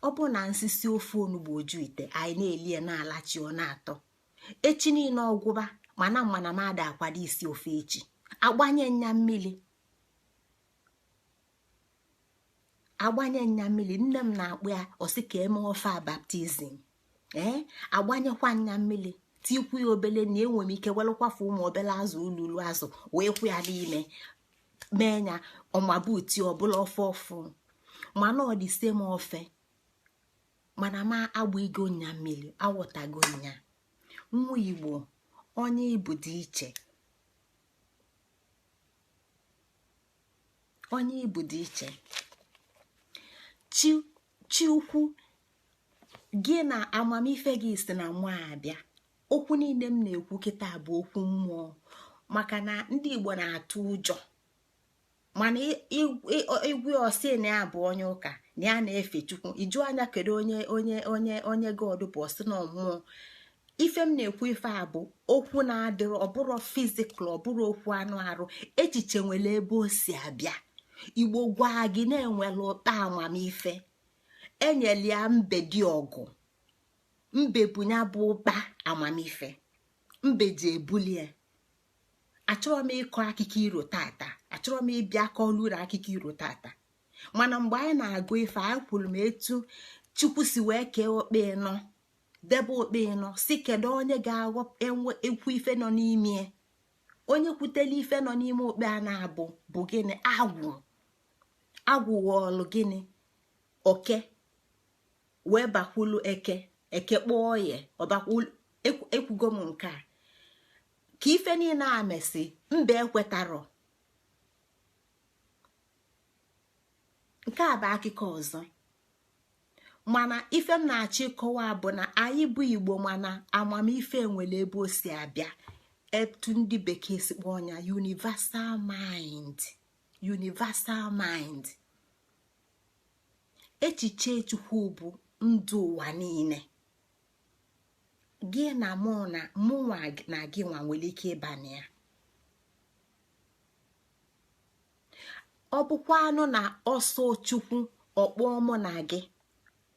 ọ bụ na nsisi ofe onugbu oju ite, anyị na-eli ya na-alachi, ọ na-atọ echi niile ọgwụba, mana mana m ada akwado isi ofe echi, agbanye nya mmiri, agbanye nya mmiri. Nne m na-akpọ ya ọsị ka eme ofe a baptizim. Ee, agbanyekwa nya mmiri, tikwu ya obele na enwe m ike welụkwafe ụmụ obele azụ, ululu azụ, wee kwụ ya n'ime, mee ya ọmabuti ọbụla ofe ọfụ, mana ọ dị same ofe, mana ma agbaigo nya mmiri, awọtago nya. Nwa Igbo, onye ịbụ dị iche, onye ịbụ dị iche. Chi ukwu gị na amamife gị si na mmụọ abịa. Okwu niile m na-ekwu kịta bụ okwu mmụọ, maka na ndị Igbo na-atụ ụjọ, mana igwe ọsị na ya bụ onye ụka, na ya na-efe Chukwu, iju anya kedu onye onye onye onye God bụ, ọsị na mmụọ. Ife m na-ekwu ife a bụ okwu na-adịrọ, ọbụrụ physical, ọbụrụ okwu anụ arụ. Echiche nwere ebe o si abịa. Igbo gwa gị na-enwere ụkpa amamife, enyere ya mbe dị ọgụ. Mbe bụ ya bụ ụkpa amamife, mbe ji ebulie. Achọrọ m ịkọ akụkọ iro tata, achọrọ m ịbịa kọọlụ uru akụkọ iro tata, mana mgbe anyị na-agụ ife anyị kwuru m etu Chukwu si wee kee okpe ịnọ, debe okpe ịnọ, si kedu onye ga-aghọ ekwu ife nọ n'ime. Onye kwutele ife nọ n'ime okpe a na-abụ bụ gịnị? Agwụ. Agwụ ghọọlụ gịnị? Oke wee bakwulu eke, eke kpọọ ya ọbakwulu. Ekwugo m nke a ka ife niile a mesị, mba ekwetarọ. Nke a bụ akụkọ ọzọ, mana ife m na-achọ ịkọwa bụ na anyị bụ Igbo, mana amamife nwere ebe o si abịa. Etu ndị bekee si kpọọ ya universal mind. Universal mind, echiche Chukwu bụ ndụ ụwa niile. Gị na mụ na mụnwa na gị nwa nwere ike ịba na ya. Ọ bụkwa anụ na ọsọ Chukwu ọkpọ mụ na gị,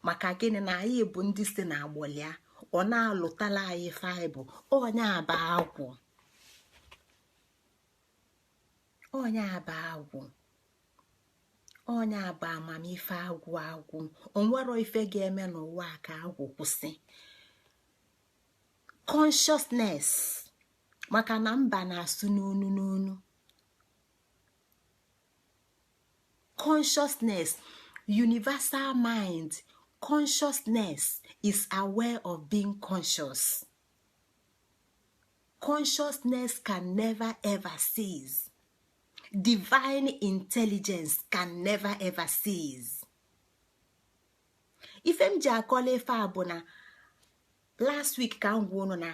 maka gịnị? Na anyị bụ ndị si na agbọlịa, ọ na-alụtala anyị ife anyị bụ. Onye aba agwụ, onye aba agwụ, onye aba amamife agwụ agwụ. Onwero ife ga-eme n'ụwa ka agwụ kwụsị. Consciousness, maka na mba na-asụ n'onu n'onu. Consciousness, universal mind, consciousness is aware of being conscious. Consciousness can never ever cease. Divine intelligence can never ever cease. Ife m ji akọla ife a bụ na last week ka m gwa unu na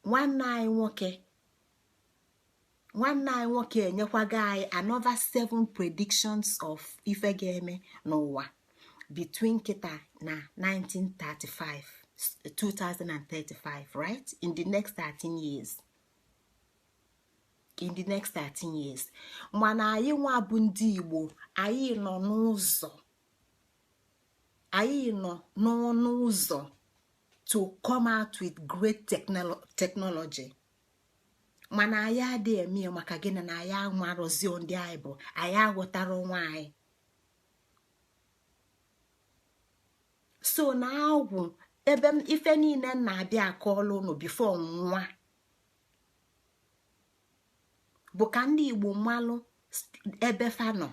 nwanne anyị nwoke enyekwago anyị another seven predictions of ife ga-eme n'ụwa between kịta na 1935, 2035, right? In the next 13 years, in the next 13 years. Mana anyị nwa bụ ndị Igbo, anyị nọ n'ụzọ, anyị nọ n'ọnụ ụzọ to come out with great technology, mana anyị adịghị eme ya. Maka gịnị? Na anyị amarụzi ndị anyị bụ, anyị aghọtara onwe anyị. So na agwụ ebe ife niile na-abịa akọọla ụnụ before nwa bụ ka ndị Igbo mmalụ ebe fa nọ,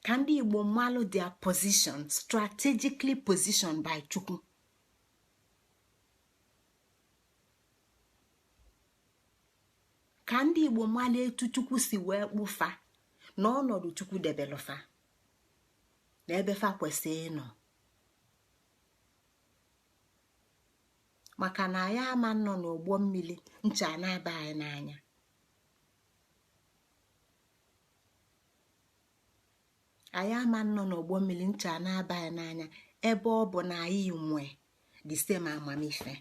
ka ndị Igbo mmalụ their position, strategically positioned by Chukwu. Ka ndị Igbo mmalụ etu Chukwu si wee kpụfa na ọnọdụ Chukwu debelụfa na ebe fa kwesịrị ịnọ, maka na anyị ama nọ n'ụgbọ mmiri ncha na-aba anyị n'anya. Anyị ama nọ n'ụgbọ mmiri ncha na-aba anyị n'anya, ebe ọ bụ na anyị nwe the same amamife,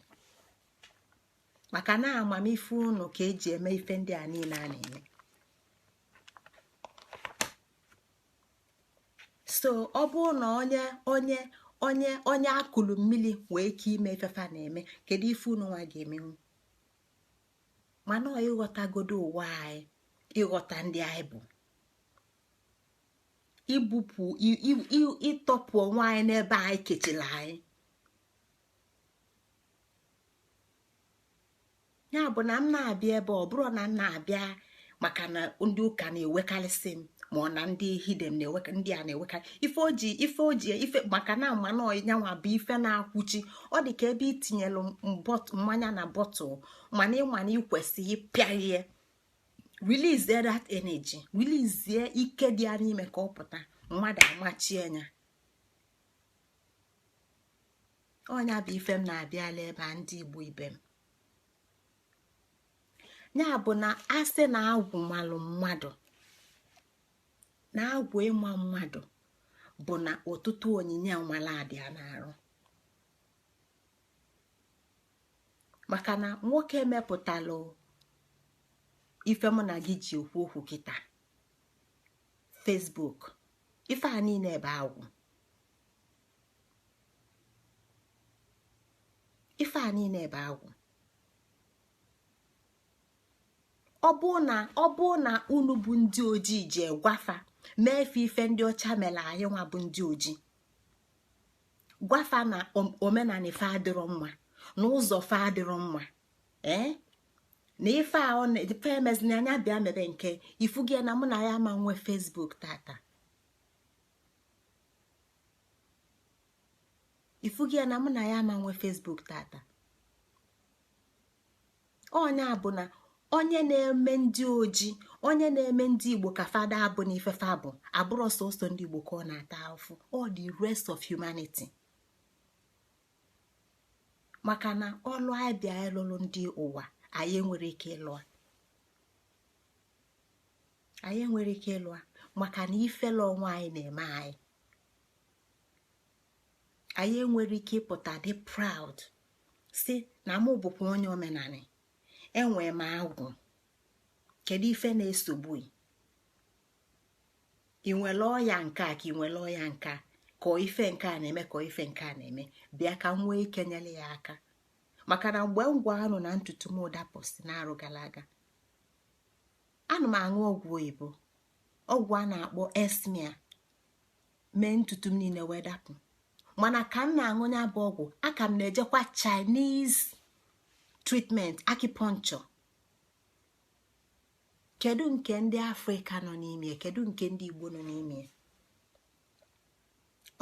maka na amamife unu ka eji eme ife ndị a niile a na-eme. So ọ bụrụ na onye onye onye onye akụlụ mmiri nwee ike ime ifefa na-eme, kedu ife unu nwa ga-emenwu? Mana ọ ịghọtagodo ụwa anyị, ịghọta ndị anyị bụ, ibupụ, ịtọpụ onwe anyị n'ebe anyị kechiri anyị. Ya bụ na m na-abịa ebe ọ bụrụ na m na-abịa maka na ndị ụka na-ewekarịsị m, ma ọ na ndị hidem na-ewe, ndị a na-ewekarị ife oji ife oji ife, maka na mmanụ nyanwa bụ ife na-akwụchi. Ọ dị ka ebe itinyelu mmanya na bottle, mana ịma na ịkwesịghị ịpịa ihe, release that energy, release ike dị ya n'ime ka ọ pụta, mmadụ amachie ya. Ọnya bụ ife m na-abịala ebe a, ndị Igbo ibe m. Ya bụ na asị na agwụ malụ mmadụ, na agwụ ịma mmadụ bụ na ọtụtụ onyinye nwala adị ya na-arụ, maka na nwoke mepụtalụ ife mụ na gị ji ekwu okwu kịta, Facebook, ife a niile ebe agwụ, ife a niile ebe agwụ. Ọ bụ na unu bụ ndị ojii ji gwafa mee ife ife ndị ọcha mere anyị nwa bụ ndị ojii, gwafa na omenala ife adịrọ mma, na ụzọ fa adịrọ mma, ee, na ife a ife emezina anya bịa mebe nke ifu gị na mụ na ya ama nwe Facebook tata, ifu gị na mụ na ya ama nwe Facebook tata. Onye a bụ na onye na-eme ndị ojii, onye na-eme ndị Igbo ka fada abụ na ifefe abụ abụrụ sọsọ ndị Igbo ka ọ na-ata afụ, all the rest of humanity, maka na ọlụ abịa ịlụlụ ndị ụwa Anyị enwere ike ịlụa, anyị enwere ike ịlụa, maka na ifele onwe anyị na-eme anyị. Anyị enwere ike ịpụta dị proud si na mụ bụkwa onye omenani, enwee m agwụ. Kedu ife na-esogbu ị? Nwere ọya nke a, ka ị nwere ọya nke a, ka ife nke a na-eme, ka ife nke a na-eme, bịa ka m nwee ike nyere ya aka. Maka na mgbe m gwa anụ na ntutu m dapụsị na-arụ gara aga, ana m aṅụ ọgwụ oyibo, ọgwụ a na-akpọ Esmia, mee ntutu m niile wee dapụ. Mana ka m na-aṅụ ya bụ ọgwụ, aka m na-ejekwa Chinese treatment, acupuncture. Kedu nke ndị Afrịka nọ n'ime? Kedu nke ndị Igbo nọ n'ime?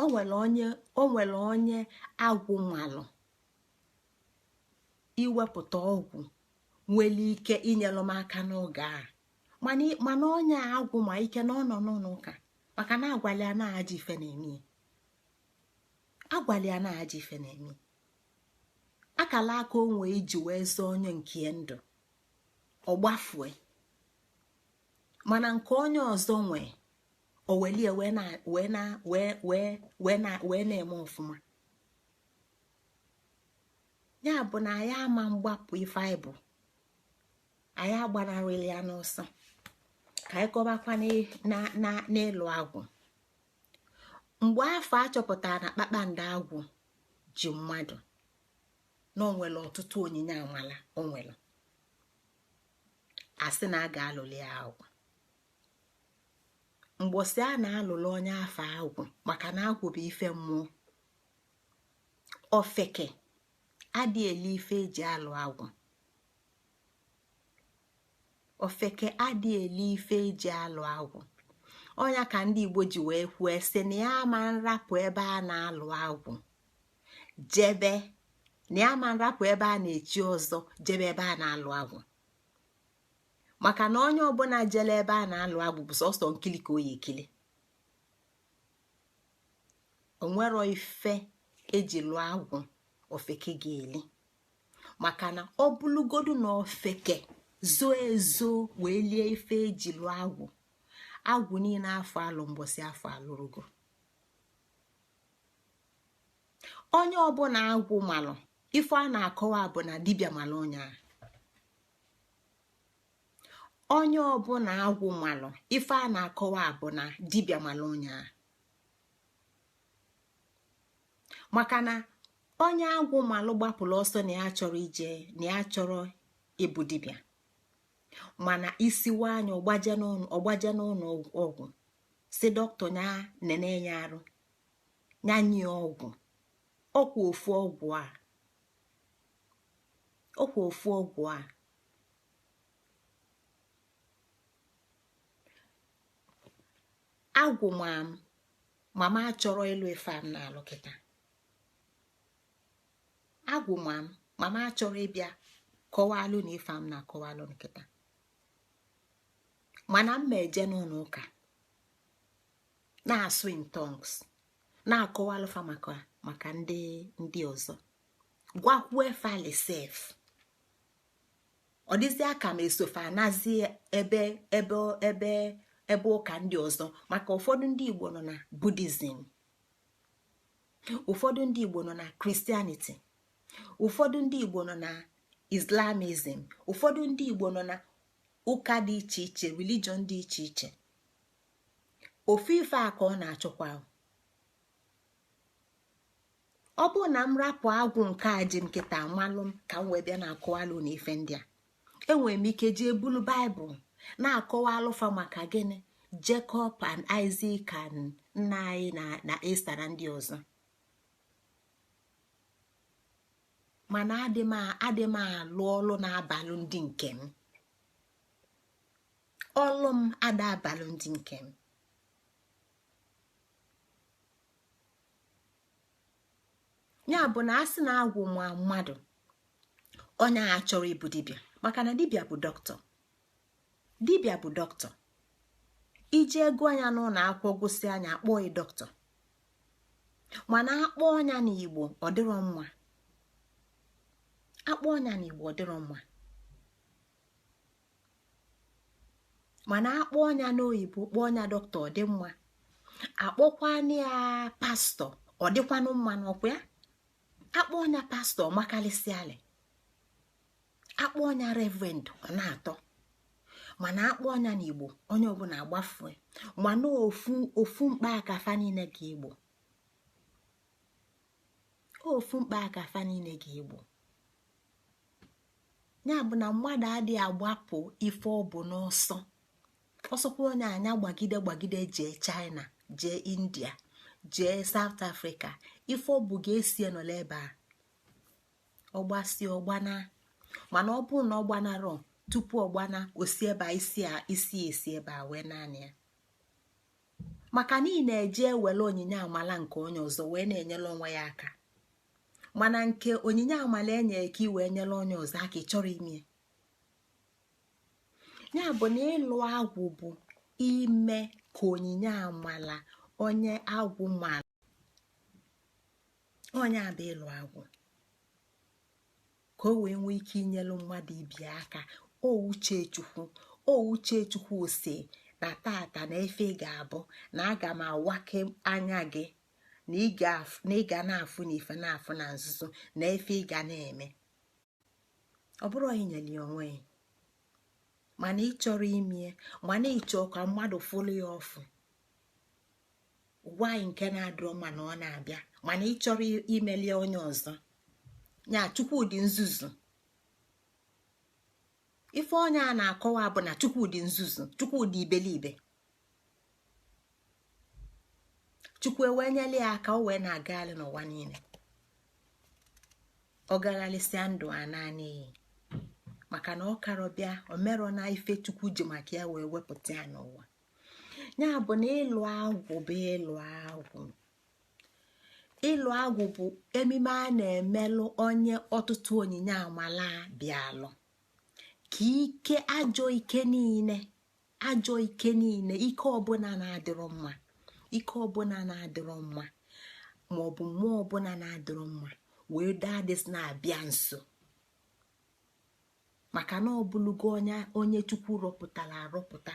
O nwere onye agwụ nwalụ iwepụta ọgwụ nwere ike inyelụ m aka n'oge a, mana onye agwụ ma ike na ọ nọ n'ụlọ ụka, maka na agwali ya na ajọ ife na-eme, agwali ya na ajọ ife na-eme. Akala aka o nwee iji wee zọọ onye nke ndụ, ọ gbafue, mana nke onye ọzọ nwee, o welie wee na wee na wee wee wee na wee na-eme ọfụma. Ya bụ na anyị ama mgbapụ ife anyị bụ, anyị agbanarịla ya n'ọsọ. Ka anyị kọbakwa n'ịlụ agwụ. Mgbe afọ achọpụtara na kpakpando agwụ ji mmadụ, na onwere ọtụtụ onyinye amala o nwere, asị na a ga-alụli ya agwụ. Mgbọsị a na-alụlụ onye afọ agwụ, maka na agwụ bụ ife mmụọ, ofeke adị eli ife eji alụ agwụ. Ofeke adị eli ife eji alụ agwụ. Ọnya ka ndị Igbo ji wee kwuo sị na ya ama nrapụ ebe a na-alụ agwụ jebe, na ya ama nrapụ ebe a na-echi ọzọ jebe ebe a na-alụ agwụ, maka na onye ọbụla jele ebe a na-alụ agwụ bụ sọsọ nkili ka oyi ekili. Onwero ife eji lụọ agwụ ofeke ga-eli, maka na ọ bụlụgodu na ofeke zoo ezo wee lie ife eji lụọ agwụ, agwụ niile afọ alụ mgbọsị afọ alụrụgo. Onye ọbụla agwụ malụ ife a na-akọwa bụ na dibịa malụ onye. Onye ọbụla agwụ malụ ife a na-akọwa bụ na dibịa malụ onye, maka na onye agwụ malụ gbapụrụ ọsọ na ya chọrọ ije, na ya chọrọ ịbụ dibịa, mana isiwa anya ọgbaje n'ụlọ ọgwụ si dọkịta ya nene ya arụ, ya nye ọgwụ. Ọkwa ofu ọgwụ a, ọkwa ofu ọgwụ a. Agwụ ma m, mama achọrọ ịlụ ife a m na-alụ kịta. Agwụ ma m, mama achọrọ ịbịa kọwalụ na ife a m na-akọwalụ nkịta, mana m ma eje n'ụlọ ụka na-asụ in tongues, na-akọwalụ fa maka ndị ọzọ, gwakwue fali sef. Ọ dịzị aka m esofe anazi ebe ebe ebe ebe ụka ndị ọzọ, maka ụfọdụ ndị Igbo nọ na Buddhism, ụfọdụ ndị Igbo nọ na Christianity, ụfọdụ ndị Igbo nọ na Islamism, ụfọdụ ndị Igbo nọ na ụka dị iche iche, religion dị iche iche. Ofu ife a ka ọ na-achọkwa. Ọ bụrụ na m rapụ agwụ nke a ji m nkịta amalụ m ka m wee bịa na-akọwalụ na ife ndị a, enwere m ike jee bulu Baịbụl na-akọwa alụfa maka gịnị Jacob and Isaac and nna anyị na Esta na ndị ọzọ. Mana adị m alụ ọlụ na-abalụ ndị nke m, ọlụ m ada abalụ ndị nke m. Ya bụ na a sị na agwụ nwa mmadụ, onye a chọrọ ịbụ dibịa, maka na dibịa bụ dọkịta, dibịa bụ dọkịta. Iji ego anya n'ụlọ akwụkwọ gụsị anya akpọghị dọkịta, mana akpọ ọnya n'Igbo ọ dịrọ mma, akpọ ọnya n'Igbo ọ dịrọ mma. Mana akpọ ọnya n'oyibo, kpọọ ọnya dọkịta, ọ dị mma. Akpọkwana ya pastọ, ọ dịkwanụ mma n'ọkwa ya. Akpọ ọnya pastọ, makalịsịalị. Akpọ ọnya reverend, ọ na-atọ. Mana akpọ ọnya n'Igbo, onye ọbụla agbafue. Mana ofu mkpa aka fa niile ga Igbo, ofu mkpa aka fa niile ga Igbo. Ya bụ na mmadụ adịghị agbapụ ife ọ bụ n'ọsọ. Ọsọkwa onye anya gbagide gbagide jee China, jee India, jee South Africa, ife ọ bụ ga-esi nọla ebe a ọgbasi ọgbana. Mana ọ bụrụ na ọ gbanarọ, tupu ọ gbana, osi ebe a isi isi esi ebe a wee naanị ya. Maka na ị na-eje ewere onyinye amala nke onye ọzọ wee na-enyere onwe ya aka, mana nke onyinye amala enye ka ị wee nyere onye ọzọ aka, ị chọrọ ime ya. Bụ na ịlụ agwụ bụ ime ka onyinye amala onye agwụ mara onye abụ ịlụ agwụ, ka o wee nwee ike inyelu mmadụ ibi aka. O uche Chukwu, o uche Chukwu si na tata na efe ga-abụ na aga m awake anya gị, na ị ga na-afụ na ife na-afụ na nzuzo na efe ị ga na-eme. Ọ bụrụ inyere ya onwe ya, mana ị chọrọ imie, mana ịchọ ka mmadụ fụlụ ya ọfụ, gwa nke na-adịrọ mma na ọ na-abịa, mana ị chọrọ imeli onye ọzọ. Ya Chukwu dị nzuzu. Ife onye a na-akọwa bụ na Chukwu dị nzuzu, Chukwu dị ibelibe. Chukwu ewee nyela ya aka, o wee na-agagharị n'ụwa niile. Ọ gagharịsịa ndụ a naanị maka na ọ karọ bịa o merọ na ife Chukwu ji maka ya wee wepụta ya n'ụwa. Ya bụ na ịlụ agwụ bụ ịlụ agwụ. Ịlụ agwụ bụ emime a na-emelụ onye ọtụtụ onyinye amala bịalụ, ka ike ajọ ike niile, ajọ ike niile, ike ọbụla na-adịrọ mma, ike ọbụla na-adịrọ mma, maọbụ mmụọ ọbụla na-adịrọ mma wee daa dịsị na-abịa nso. Maka na ọ bụlụgo onye Chukwu rọpụtara arọpụta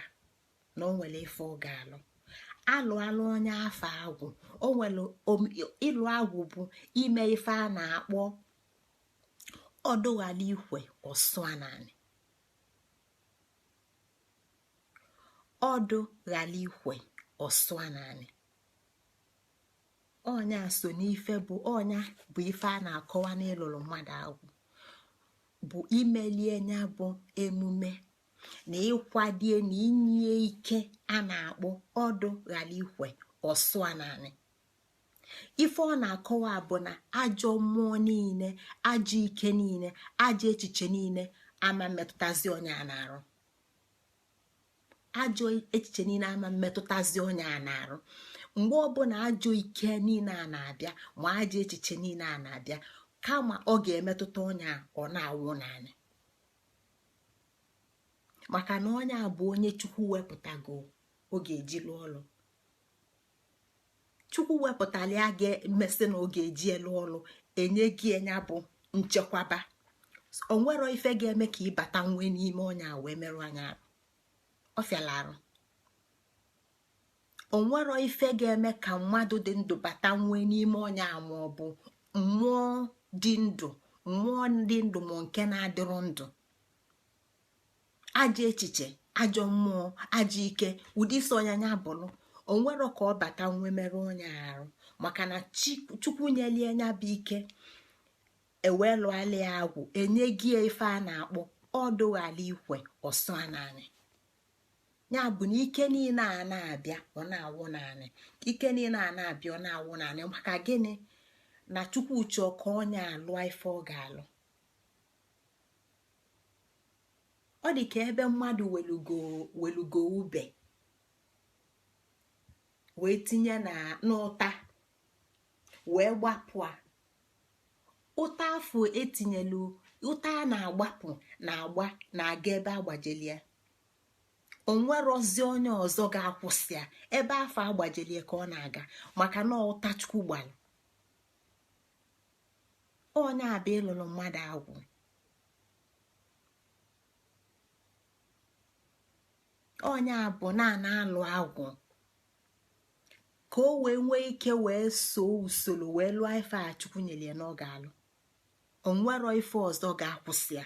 na o nwere ife ọ ga-alụ. Alụ alụ onye afọ agwụ, o nwere ịlụ agwụ bụ ime ife a na-akpọ ọdụghala ikwe ọsụ anani. Ọdụ ghala ikwe ọsụ anani. Ọnya so n'ife bụ ọnya bụ ife a na-akọwa n'ịlụlụ mmadụ agwụ bụ imelie nya bụ emume na ịkwadie na inye ike a na-akpọ ọdụ ghala ikwe ọsụ anani. Ife ọ na-akọwa bụ na ajọ mmụọ niile, ajọ ike niile, ajọ echiche niile ama mmetụtazi onye a na-arụ. Ajọ echiche niile ama mmetụtazi onye a na-arụ. Mgbe ọbụla ajọ ike niile a na-abịa, ma ajọ echiche niile a na-abịa, kama ọ ga-emetụta onye a, ọ na-awụ naanị. Maka na onye a bụ onye Chukwu wepụtago oge eji lụọ ọlụ. Chukwu wepụtara ya ga-emesị na oge eji elu ọlụ, enye gị enya bụ nchekwaba. Onwero ife ga-eme ka ịbata nwee n'ime onye a wee merụ anya arụ. Ọ fịala arụ. Onwero ife ga-eme ka mmadụ dị ndụ bata nwee n'ime onye a, ma ọ bụ mmụọ dị ndụ, mmụọ dị ndụ ma nke na-adịrọ ndụ. Ajọ echiche, ajọ mmụọ, ajọ ike, ụdị isi onye anya bụrụ, onwero ka ọ bata nwee merụ onye arụ. Maka na Chukwu nyelie nya bụ ike, ewee lụọla ya agwụ, enye gị ife a na-akpọ ọdụghala ikwe ọsụ ananị. Ya bụ na ike niile a na-abịa, ọ na-awụ naanị. Ike niile a na-abịa, ọ na-awụ naanị. Maka gịnị? Na Chukwu chọọ ka onye alụọ ife ọ ga-alụ. Ọ dị ka ebe mmadụ welugo ube wee tinye n'ụta wee gbapụ a. Ụta afọ etinyelu ụta a na-agbapụ na-agba na-aga ebe agbajelie. Onwerozi onye ọzọ ga-akwụsị ya ebe afọ agbajelie ka ọ na-aga, maka na ụta Chukwu gbalụ. Onye abịa ịlụlụ mmadụ agwụ, Onye a bụ na alụ agwụ ka o wee nwee ike wee soo usoro wee lụọ ife a Chukwu nyere ya n'oge alụ. Onwero ife ọzọ ga-akwụsị ya,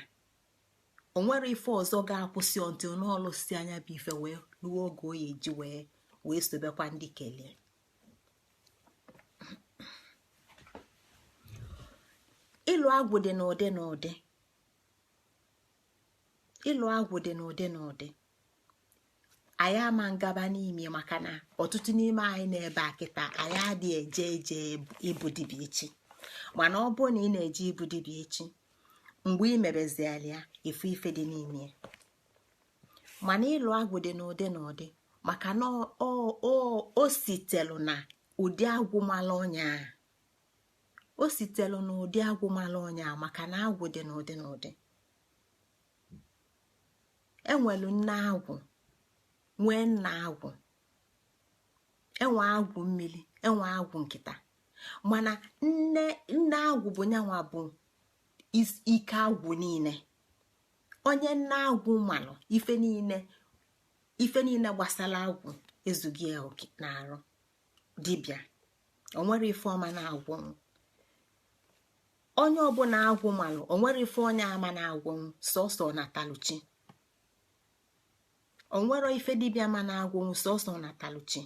onwere ife ọzọ ga-akwụsị ọntị n'ọlụsi anya bụ ife wee ruo oge oyi ji wee sobekwa ndị kelee. Ịlụ agwụ dị n'ụdị n'ụdị. Ịlụ agwụ dị n'ụdị n'ụdị. Anyị ama ngaba n'ime maka na ọtụtụ n'ime anyị na-ebe a kịta anyị adịghị eje eje ịbụ dibịa echi. Mana ọ bụrụ na ị na-eje ịbụ dibịa echi, mgbe ị mebeziala ya ifu ife dị n'ime. Mana ịlụ agwụ dị n'ụdị n'ụdị maka na o sitelu na ụdị agwụ mala ọnya. O sitelu na ụdị agwụ mala ọnya maka na agwụ dị n'ụdị n'ụdị. Enwelu nne agwụ, nwee nna agwụ, enwe agwụ mmiri, enwe agwụ nkịta. Mana nne agwụ bụ nyanwa bụ ike agwụ niile. Onye nne agwụ malụ ife niile gbasara agwụ ezughị ya oke n'arụ dibịa. Onwere ife ọma na-agwụ. Onye ọbụla agwụ malụ onwere ife onye ama na-agwụ sọsọ na taluchi. Onwere ife dibịa ma na-agwụ sọsọ na taluchi.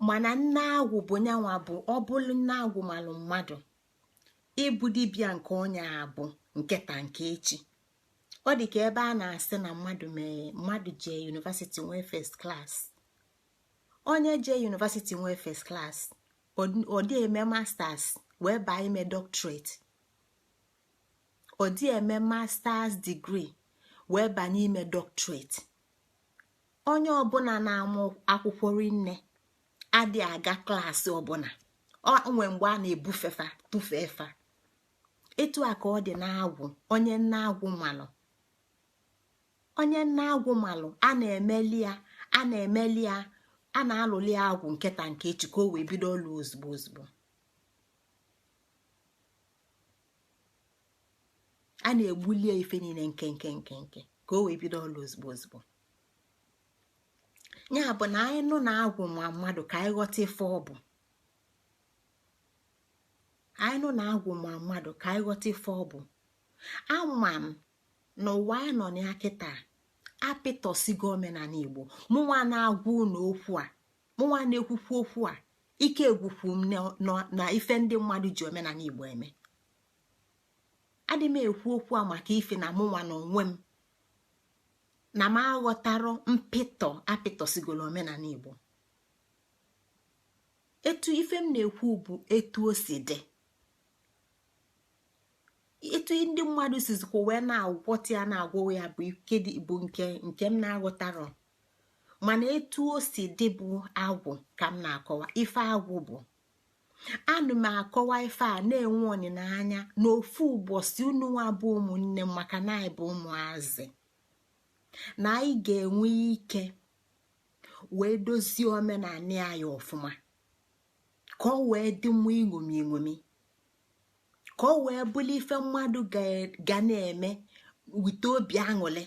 Mana nne agwụ bụ nyanwa bụ ọ bụrụ nne agwụ malụ mmadụ ịbụ dibịa nke onye abụ nketa nke echi. Ọ dị ka ebe a na-asị na mmadụ mee mmadụ jee yunivasiti nwee first class. Onye jee yunivasiti nwee first class ọ dị eme masters wee baa ime doctorate. Ọ dị eme masters degree wee banye ime doctorate. Onye ọbụla na-amụ akwụkwọ rinne adị aga klaasị ọbụla. O nwee mgbe a na-ebufefa tụfeefa. Etu a ka ọ dị n'agwụ. Onye nne agwụ malụ, onye nne agwụ malụ a na-emeli ya a na-alụli agwụ nketa nke echi ka o wee bido ọlụ ozugbo ozugbo. A na-egbulie ife niile nke nke nke nke ka o wee bido ọlụ ozugbo ozugbo. Ya bụ na anyị nụ na agwụ ma mmadụ ka anyị ghọta ife ọ bụ. Anyị nụ na agwụ ma mmadụ ka anyị ghọta ife ọ bụ. Ama m na ụwa anyị nọ na ya kịta apịtọsigo omenala Igbo. Mụnwa na-agwa unu okwu a, mụnwa na-ekwukwu okwu a, ike egwukwu m na ife ndị mmadụ ji omenala Igbo eme. Adị m ekwu okwu a maka ife na mụnwa na onwe m na m aghọtarọ mpịtọ apịtọsigolo omenala Igbo. Etu ife m na-ekwu bụ etu o si dị, etu ndị mmadụ sizikwa wee na-agwọta ya na-agwọ ya bụ ike bụ nke m na-aghọtarọ. Mana etu o si dị bụ agwụ ka m na-akọwa. Ife agwụ bụ anụ m akọwa ife a na-enwe ọnịnanya n'ofu ụbọchị unu nwa bụ ụmụnne m maka na anyị bụ ụmụazị na anyị ga-enwe ike wee dozie omenala anyị ọfụma ka ọ wee dị mma iṅomi eṅomi, ka ọ wee bụrụ ife mmadụ ga na-eme wite obi aṅụrị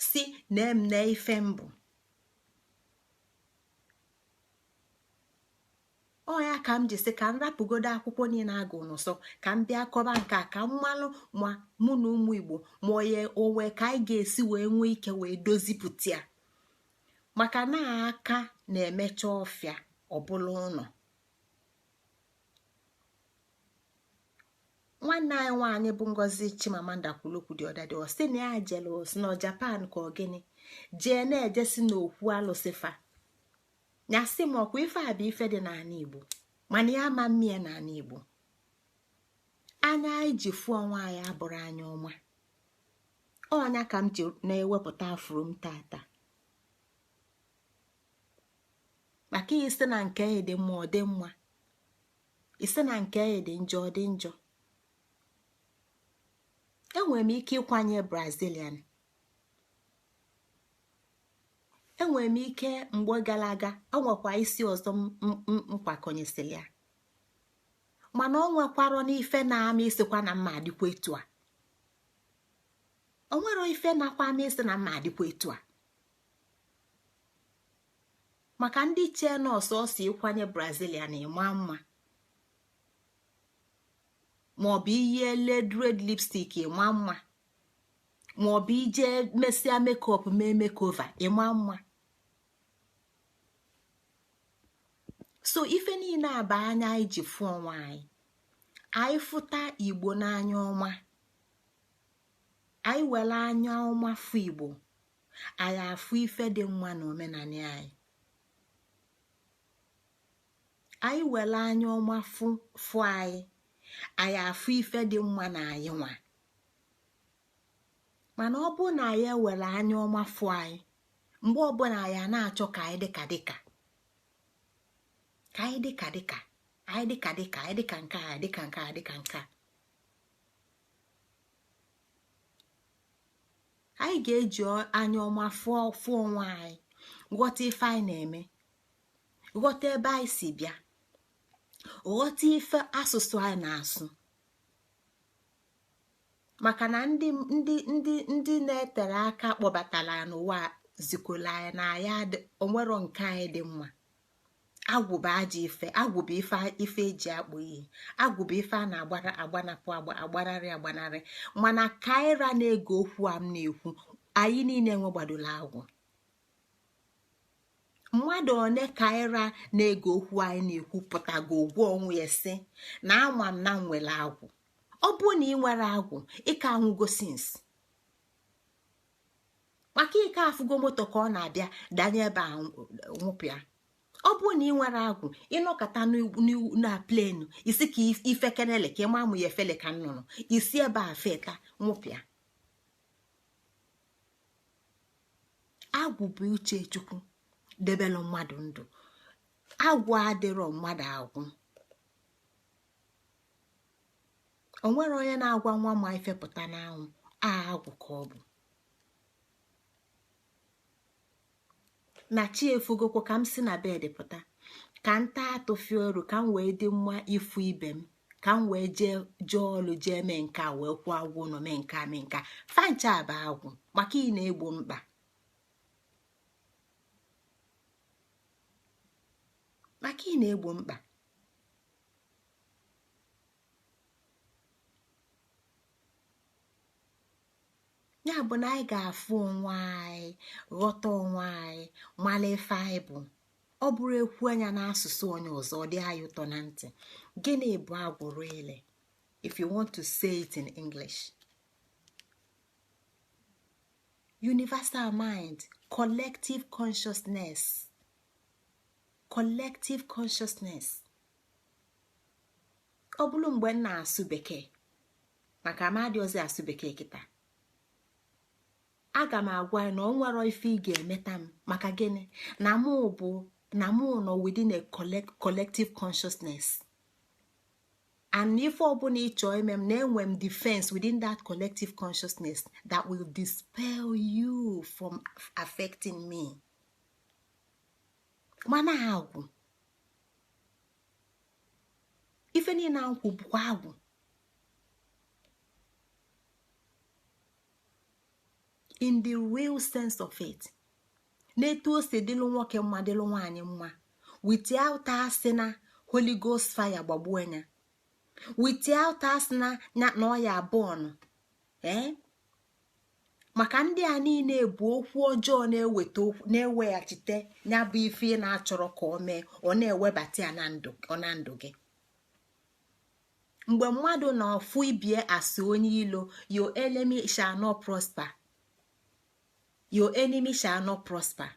si na m na ife mbụ. Ọ ya ka m ji sị ka m rapụgodo akwụkwọ niile agụ n'ụsọ ka m bịa kọba nke a ka m malụ ma mụ na ụmụ Igbo ma onye onwe ka anyị ga-esi wee nwee ike wee dozipụta ya. Maka na aka na-emecha ọfịa ọbụla ụlọ. Nwanne anyị nwaanyị bụ Ngozi Chimamanda kwuru okwu dị ọdadị. Ọ sị na ya jere si na Japan ka ọ gịnị jee na-ejesi n'okwu alụsịfa ya sị m ọkwa ife a bụ ife dị n'ala Igbo mana ya ama mmie n'ala Igbo. Anya anyị ji fụọ onwe anyị abụrụ anya ọma. Ọnya ka m ji na-ewepụta afụrụ m tata maka isi na nke ya dị mma ọ dị mma, isi na nke ya dị njọ ọ dị njọ. Enwere m ike ịkwanye Brazilian, enwere m ike mgbe gara aga ọ nwekwa isi ọzọ m kwakọnyesịrị ya, Mana ọ nwekwarọ n'ife na-ama isikwa na mma adịkwa etu a. O nwere ife nakwa ama isi na mma adịkwa etu a. Maka ndị chee nọọsụ ọsọ ịkwanye Brazilian ịma mma, maọbụ iyi led red lipstick ịma mma, maọbụ ije mesịa makeup mee makeover ịma mma. So ife niile a bụ anya anyị ji fụ onwe anyị. Anyị fụta Igbo n'anya ọma, anyị were anya ọma fụ Igbo, anyị afụ ife dị mma na omenala anyị. Anyị were anya ọma fụ anyị, anyị afụ ife dị mma na anyị nwa. Mana ọ bụ na anyị ewere anya ọma fụ anyị, mgbe ọbụla anyị na-achọ ka anyị dịka dịka, ka anyị dịka dịka, anyị dịka dịka, anyị dịka nke a, dịka nke a, dịka nke a, anyị ga-eji anya ọma fụọ onwe anyị, ghọta ife anyị na-eme, ghọta ebe anyị si bịa, ghọta ife asụsụ anyị na-asụ. Maka na ndị ndị ndị ndị na-etere aka kpọbatara n'ụwa zikola anyị na anyị onwero nke anyị dị mma. Agwụ bụ ajọ ife, agwụ bụ ife eji akpụ iyi, agwụ bụ ife a na-agbara agbanapụ agbanarị agbanarị. Mana kaira na-ege okwu a m na-ekwu, anyị niile nwegbadola agwụ. Mmadụ one kaira na-ege okwu anyị na-ekwu pụtago ụgwọ onwe ya sị na ama m na nwere agwụ. Ọ bụrụ na ị nwere agwụ, ị ka anwụgo since. Maka ike afụgo moto ka ọ na-abịa danye ebe a nwụpịa. Ọ bụrụ na ị nwere agwụ, ịnọkọta na plenu isi ka ife kenele ka ịma amụ ya efele ka nnụnụ isi ebe a feta nwụpịa. Agwụ bụ uche Chukwu debelụ mmadụ ndụ. Agwụ adịrọ mmadụ agwụ. O nwere onye na-agwa nwa ma ife pụta n'anwụ, agwụ ka ọ bụ. Na chi efugokwo ka m si na bed pụta, ka m taa atụfie oru, ka m wee dị mma ịfụ ibe m, ka m wee jee jee ọlụ, jee mee nke a, wee kwụọ agwụ ụlọ, mee nke a, mee nke a. Fancha bụ agwụ maka ị na-egbo mkpa. Maka ị na-egbo mkpa. Ya bụ na anyị ga-afụ onwe anyị, ghọta onwe anyị, mara ife anyị bụ. Ọ bụrụ ekwu anya n'asụsụ onye ọzọ, ọ dị anyị ụtọ na ntị. Gịnị bụ agwụ really? If you want to say it in English, universal mind, collective consciousness, collective consciousness. Ọ bụrụ mgbe m na-asụ bekee, maka amadị ọzọ asụ bekee kịta, aga m agwa ya na ọ nwere ife ị ga-emeta m. Maka gịnị? Na mụ bụ na mụ nọ within a collective consciousness, and ife ọbụla ị chọọ ime m, na-enwe m defense within that collective consciousness that will dispel you from affecting me. Mana agwụ, ife niile nkwụ bụkwa agwụ. In the real sense of it, n'etu o si dịlụ nwoke mma dịlụ nwaanyị mma, without asị na Holy Ghost fire gbagbuo ya, without asị na na ọya bọọnụ. Maka ndị a niile bụ okwu ọjọọ na-eweta okwu, na-eweghachite ya bụ ife ị na-achọrọ ka ọ mee, ọ na-ewebata ya na ndụ gị. Mgbe mmadụ na-ọfụ ibie asị onye ilo, your enemy shall not prosper. Your enemy shall not prosper.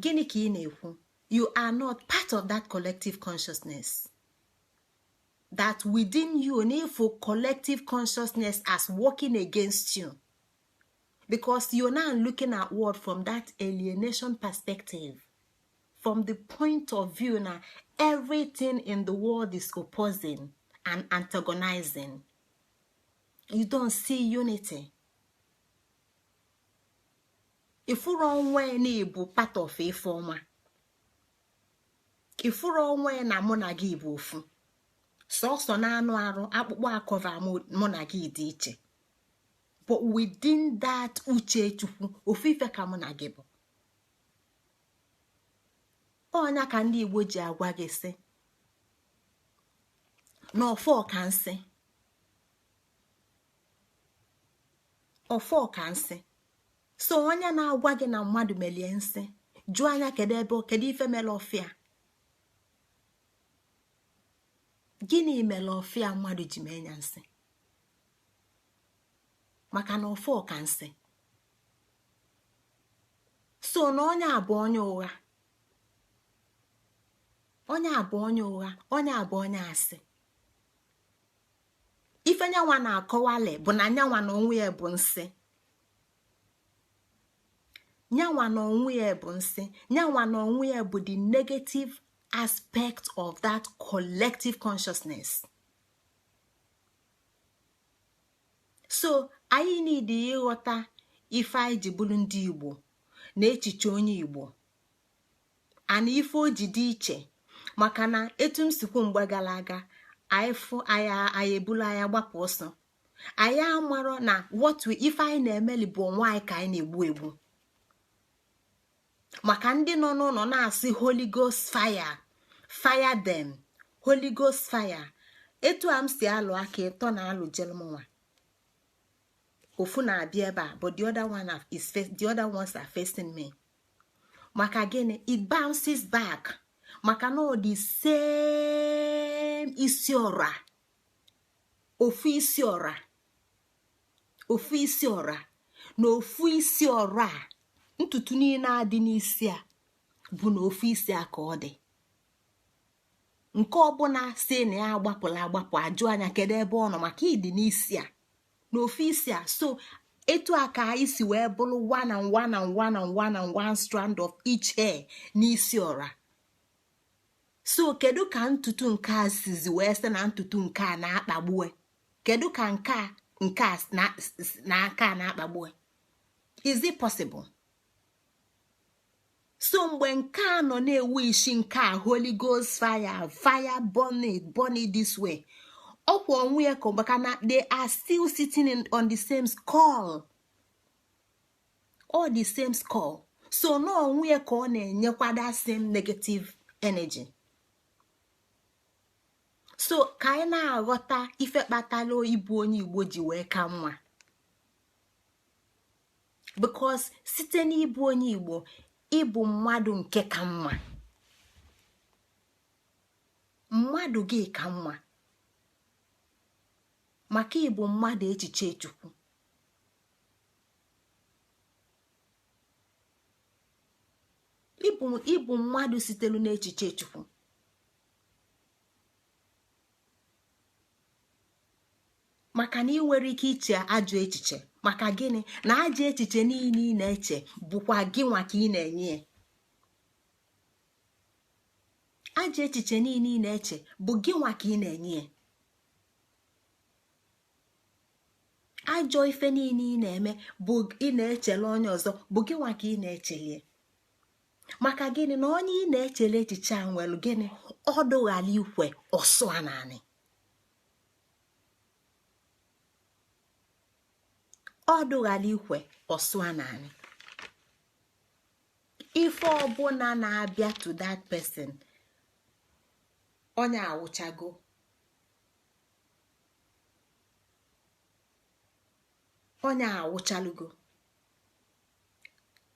Gịnị ka ị na-ekwu? You are not part of that collective consciousness. That within you, n'ifo collective consciousness as working against you. Because you're now looking at world from that alienation perspective. From the point of view na everything in the world is opposing and antagonizing. You don't see unity. Ifuru onwe na-ebu part of ife ọma. Ifuru onwe na mụ na gị bụ ofu, sọsọ na anụ arụ akpụkpọ akọva mụ na gị dị iche, but within that uche Chukwu, ofu ife ka mụ na gị bụ. Ọnya ka ndị Igbo ji agwa gị sị na ọfọ ka nsị, ọfọ ka nsị. So onye na-agwa gị na mmadụ melie nsị, jụọ anya kedu ebe, kedu ife mere ọfịa, gịnị mere ọfịa mmadụ ji mee ya nsị? Maka na ọfọ ka nsị. So na onye a bụ onye ụgha, onye a bụ onye ụgha, onye a bụ onye asị. Ife nyanwa na-akọwali bụ na nyanwa na onwe ya bụ nsị, nyanwa na onwe ya bụ nsị, nyanwa na onwe ya bụ the negative aspect of that collective consciousness. So anyị need ịghọta ife anyị ji bụrụ ndị Igbo na echiche onye Igbo ana ife o ji dị iche. Maka na etu m sikwu mgbe gara aga, anyị fụ anyị ebulu anyị gbapụ ọsọ, anyị amarọ na what we ife anyị na-emeli bụ onwe anyị ka anyị na-egbu egbu. Maka ndị nọ n'ụlọ na-asị Holy Ghost fire, fire them, Holy Ghost fire. Etu a m si alụ aka ịtọ na alụ jelmnwa ofu na-abịa ebe a, but the other one is the other ones are facing me. Maka gịnị? It bounces back. Maka na ọ dị same isi ọra, ofu isi ọra, ofu isi ọra na ofu isi ọra a, ntutu niile adị n'isi a bụ na ofu isi a ka ọ dị. Nke ọbụla si na ya agbapụla agbapụ, ajụ anya kedu ebe ọ nọ, maka ịdị n'isi a na ofu isi a. So etu a ka anyị si wee bụrụ one and one and one and one and one strand of each hair n'isi ọra. So kedu ka ntutu nke a sizi wee sị na ntutu nke a na-akpagbue? Kedu ka nke a nke a na aka a na-akpagbue? Is it possible? So mgbe nke a nọ na-ewu isi nke a, Holy Ghost fire, fire, burn it, burn it this way, ọkwa onwe ya ka maka na they are still sitting on the same skull, all the same skull. So na onwe ya ka ọ na-enyekwa that same negative energy. So ka anyị na-aghọta ife kpatara ịbụ onye Igbo ji wee ka mma, because site n'ịbụ onye Igbo, ịbụ mmadụ nke ka mma, mmadụ gị ka mma, maka ịbụ mmadụ echiche Chukwu. Ịbụ mmadụ sitelu n'echiche Chukwu. Maka na ị nwere ike iche ajọ echiche, maka gịnị? Na ajọ echiche niile ị na-eche bụkwa gị nwa ka ị na-enye ya. Ajọ echiche niile ị na-eche bụ gị nwa ka ị na-enye ya. Ajọ ife niile ị na-eme bụ ị na-echele onye ọzọ, bụ gị nwa ka ị na-echele. Maka gịnị? Na onye ị na-echele echiche a nwere gịnị? Ọdụghala ikwe ọsụ ananị, ọdụghala ikwe ọsụ ananị. Ife ọbụla na-abịa to that person, onye awụchago. Onye awụchalugo.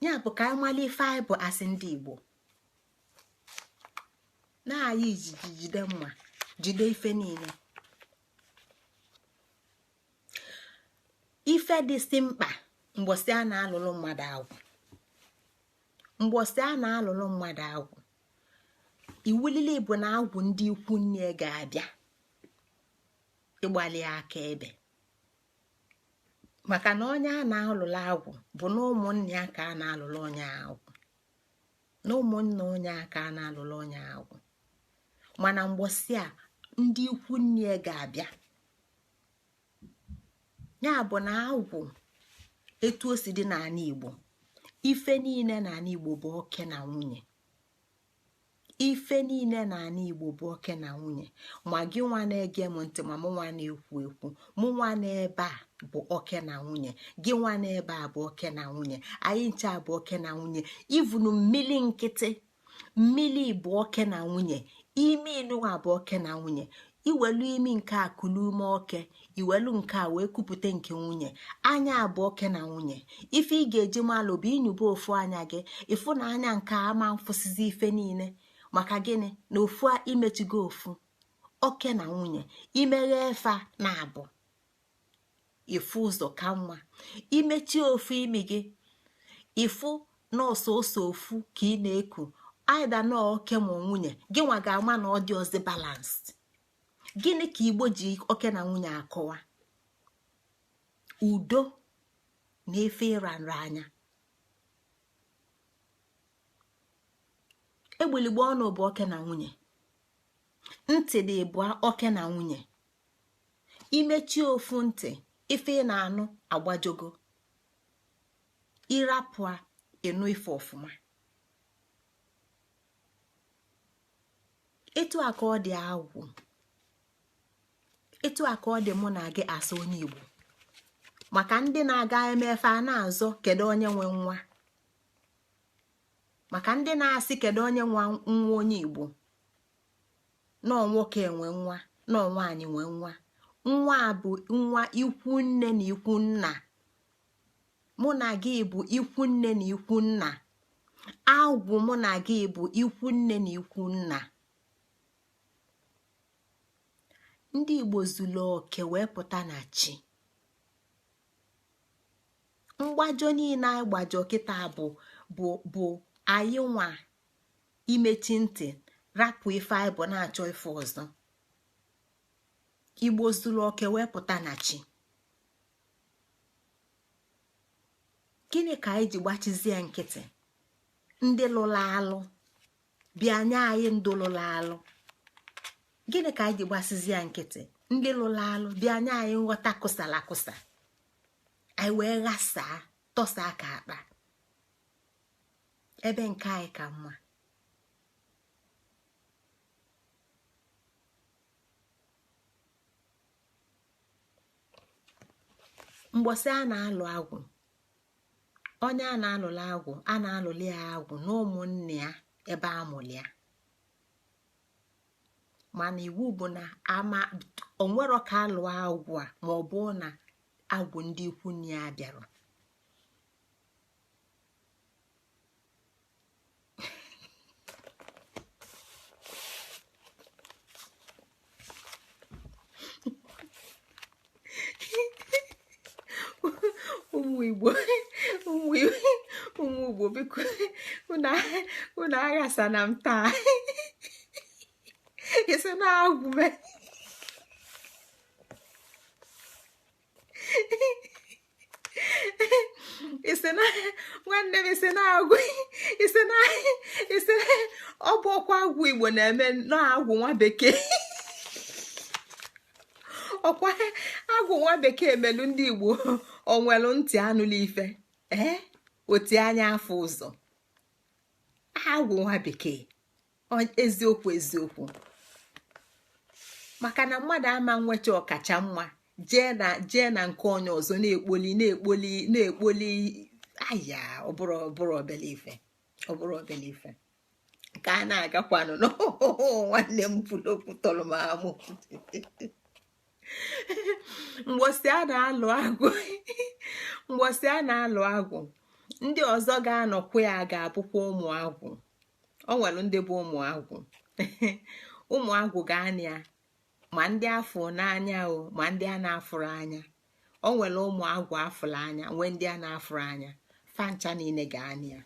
Ya bụ ka anyị mara ife anyị bụ asị ndị Igbo na anyị ijiji jide mma, jide ife niile. Ife dịsị mkpa mgbọsị a na-alụlụ mmadụ agwụ, mgbọsị a na-alụlụ mmadụ agwụ, iwulili bụ na agwụ ndị ikwu nne ga-abịa ịgbalị aka ebe, maka na onye a na-alụlụ agwụ bụ na ụmụnne ya ka a na-alụlụ onye agwụ, na ụmụnne onye a ka a na-alụlụ onye agwụ. Mana mgbọsị a ndị ikwu nne ga-abịa, ya bụ na agwụ etu o si dị n'ala Igbo, ife niile n'ala Igbo bụ oke na nwunye. Ife niile na ala Igbo bụ oke na nwunye. Ma gị nwa na-ege m ntị, ma mụ nwa na-ekwu ekwu, mụ nwa n'ebe a bụ oke na nwunye, gị nwa n'ebe a bụ oke na nwunye, anyị ncha bụ oke na nwunye. Ivunu mmili nkịtị, mmili bụ oke na nwunye, imi nụwa bụ oke na nwunye. Iwelu imi nke a kulu ume oke, iwelu nke a wee kupụta nke nwunye. Anya abụ oke na nwunye. Ife ị ga-eji malụ bụ inyuba ofu anya gị, ịfụ na anya nke a ama mfụsizi ife niile. Maka gịnị? Na ofu a imechigo ofu oke na nwunye. Imeghe efa na abụ ịfụ ụzọ ka nwa. Imechi ofu imi gị, ịfụ na ọsọsọ ofu ka ị na-eku, aida na oke ma nwunye gị nwa ga-ama na ọ dị ọzọ balanced. Gịnị ka Igbo ji oke na nwunye akọwa? Udo na efe ịra nra anya. Egbeligbe ọnụ bụ oke na nwunye, ntị dị bụ oke na nwunye. Imechi ofu ntị, ife ị na-anụ agbajogo. Ịrapụ ịnụ ife ọfụma. Etu a ka ọ dị agwụ, etu a ka ọ dị mụ na gị asa onye Igbo. Maka ndị na-aga emefe a na-azọ kedu onye nwe nwa, maka ndị na-asị kedu onye nwa nwa onye Igbo, nọọ nwoke nwe nwa, nọọ nwaanyị nwe nwa. Nwa bụ nwa ikwu nne na ikwu nna. Mụ na gị bụ ikwu nne na ikwu nna. Agwụ mụ na gị bụ ikwu nne na ikwu nna. Ndị Igbo zuru oke wee pụta na chi. Mgbajọ niile anyị gbajọ kịta bụ bụ bụ anyị nwa imechi ntị rapụ ife anyị bụ na-achọ ife ọzọ. Igbo zuru oke wee pụta na chi. Gịnị ka anyị ji gbachizie nkịtị? Ndị lụrụ alụ bịa nye anyị ndụ lụrụ alụ. Gịnị ka anyị ji gbasizie nkịtị? Ndị lụrụ alụ bịa nye anyị nghọta kụsara akụsa, anyị wee ghasaa tọsa aka akpa ebe nke anyị ka mma. Mgbọsị a na-alụ agwụ, onye a na-alụla agwụ, a na-alụli ya agwụ na ụmụnne ya ebe a mụrụ ya. Mana iwu bụ na ama onwero ka alụ agwụ a ma ọ bụ na agwụ ndị ikwu nne ya bịara. Ụmụ Igbo, ụmụ Igbo, biko unu aghasana m taa. Isi na agwụ me isi na nwanne m, isi na agwụ, isi na isi ọ bụ ọkwa agwụ Igbo na-eme na agwụ nwa bekee. Ọkwa agwụ nwa bekee melu ndị Igbo onwelu ntị anụla ife, ee oti anya afọ ụzọ. Agwụ nwa bekee, eziokwu eziokwu, maka na mmadụ ama nwecha ọkacha mma jee na nke onye ọzọ na-ekpoli na-ekpoli na-ekpoli aya. Ọbụrụ obele ife, ọbụrụ obele ife ka a na-agakwanụ. Nwanne m kwuru okwu tọrọ m amụ. Mgbọsị a na-alụ agwụ, mgbọsị a na-alụ agwụ, ndị ọzọ ga-anọkwa ya ga-abụkwa ụmụ agwụ. O nwere ndị bụ ụmụ agwụ. Ụmụ agwụ ga-anị ya, ma ndị afụ n'anya o, ma ndị a na-afụrụ anya. O nwere ụmụ agwụ afụrụ anya, nwee ndị a na-afụrụ anya. Fancha niile ga-anị ya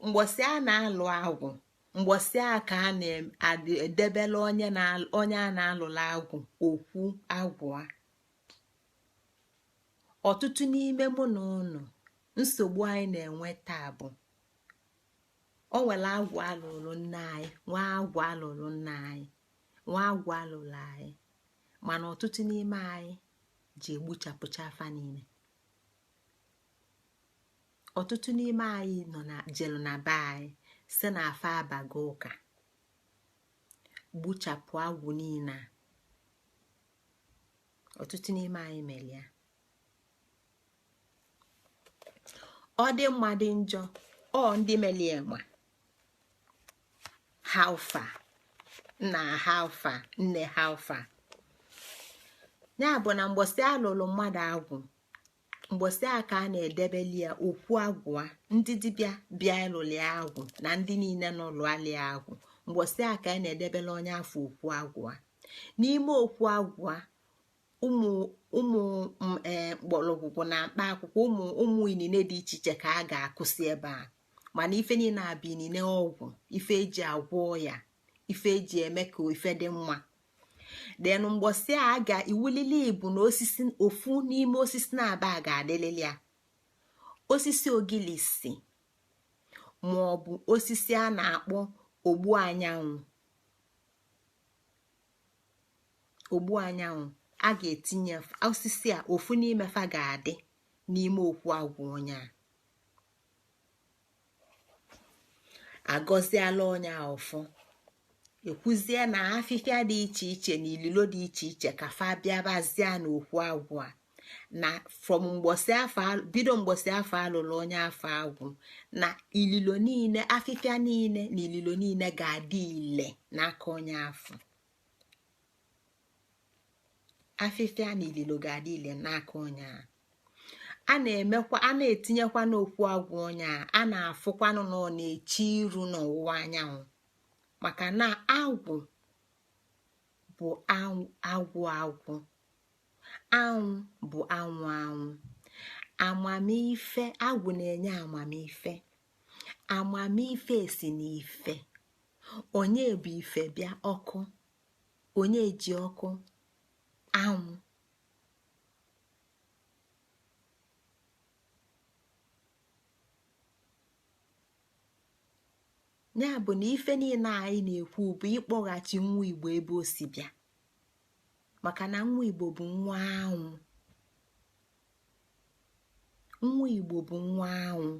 mgbọsị a na-alụ agwụ. Mgbọsị a ka a na-edebela onye a na-alụla agwụ okwu agwụ a. Ọtụtụ n'ime mụ na ụnụ, nsogbu anyị na-enwe taa bụ o nwere agwụ alụrụ nne anyị, nwa agwụ alụrụ nna anyị, nwa agwụ alụrụ anyị, mana ọtụtụ n'ime anyị ji egbuchapụcha afa niile. Ọtụtụ n'ime anyị nọ na jelu na be anyị Si na afa abago ụka, gbuchapụ agwụ niile a. Ọtụtụ n'ime anyị mere ya. Ọ dị mma dị njọ, ọ ndị melie ma how far nna, how far nne, how far. Ya bụ na mgbọsị alụlụ mmadụ agwụ, mgbọsị a ka a na-edebeli ya okwu agwụ a, ndị dibịa bịa ịlụli agwụ na ndị niile nọ lụali agwụ, mgbọsị a ka a na-edebele onye afọ okwu agwụ a. N'ime okwu agwụ a, ụmụ ụmụ mgbọrọgwụgwụ na mkpa akwụkwọ, ụmụ ụmụ inine dị iche iche ka a ga-akụsi ebe a. Mana ife niile abụ inine ọgwụ, ife eji agwọ ọya, ife eji eme ka ife dị mma. Denụ mgbọsị a ga-iwulili bụ na osisi ofu n'ime osisi na-aba ga-adịlili ya, osisi ogilisi ma ọ bụ osisi a na-akpọ ogbu anyanwụ. Ogbu anyanwụ a ga-etinye osisi a ofu n'ime fa ga-adị n'ime okwu agwụ onye a. Agọziala onye a ọfọ, ekwuzie na afịfịa dị iche iche na ililo dị iche iche ka fa bịabazie n'okwu agwụ a. Na from mgbọsị afọ bido mgbọsị afọ alụlụ onye afọ agwụ, na ililo niile, afịfịa niile na ililo niile ga-adị ile n'aka onye afọ. Afịfịa na ililo ga-adị ile n'aka onye a. A na-emekwa, a na-etinyekwa n'okwu agwụ onye a, a na-afụkwanụ na ọ na-eche iru n'ọwụwa anyanwụ, maka na agwụ bụ agwụ agwụ, anwụ bụ anwụ anwụ. Amamife, agwụ na-enye amamife. Amamife si n'ife. Onye bụ ife bịa? Ọkụ. Onye ji ọkụ? Anwụ. Ya bụ na ife niile anyị na-ekwu bụ ịkpọghachi nwa Igbo ebe o si bịa, maka na nwa Igbo bụ nwa anwụ. Nwa Igbo bụ nwa anwụ.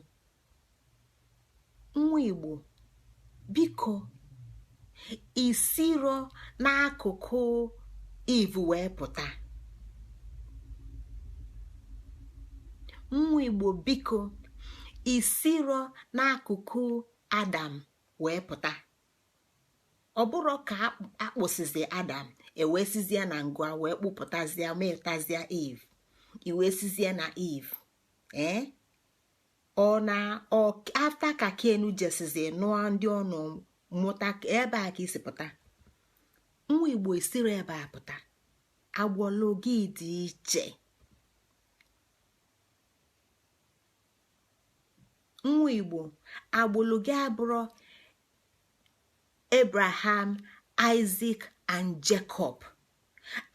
Nwa Igbo, biko, isiro n'akụkụ Eve wee pụta. Nwa Igbo, biko, isiro n'akụkụ Adam wee pụta. Ọ bụrụ ka akpụsizi Adam, ewee sizie na ngwa wee kpụpụtazie metazie Eve, iwee sizie na Eve. Ee, ọ na after ka Ken jesizi nụọ ndị ọnụ mụta, ebe a ka isi pụta. Nwa Igbo esiri ebe a pụta. Agbọlụ gị dị iche. Nwa Igbo, agbụlụ gị abụrụ Abraham, Isaac and Jacob.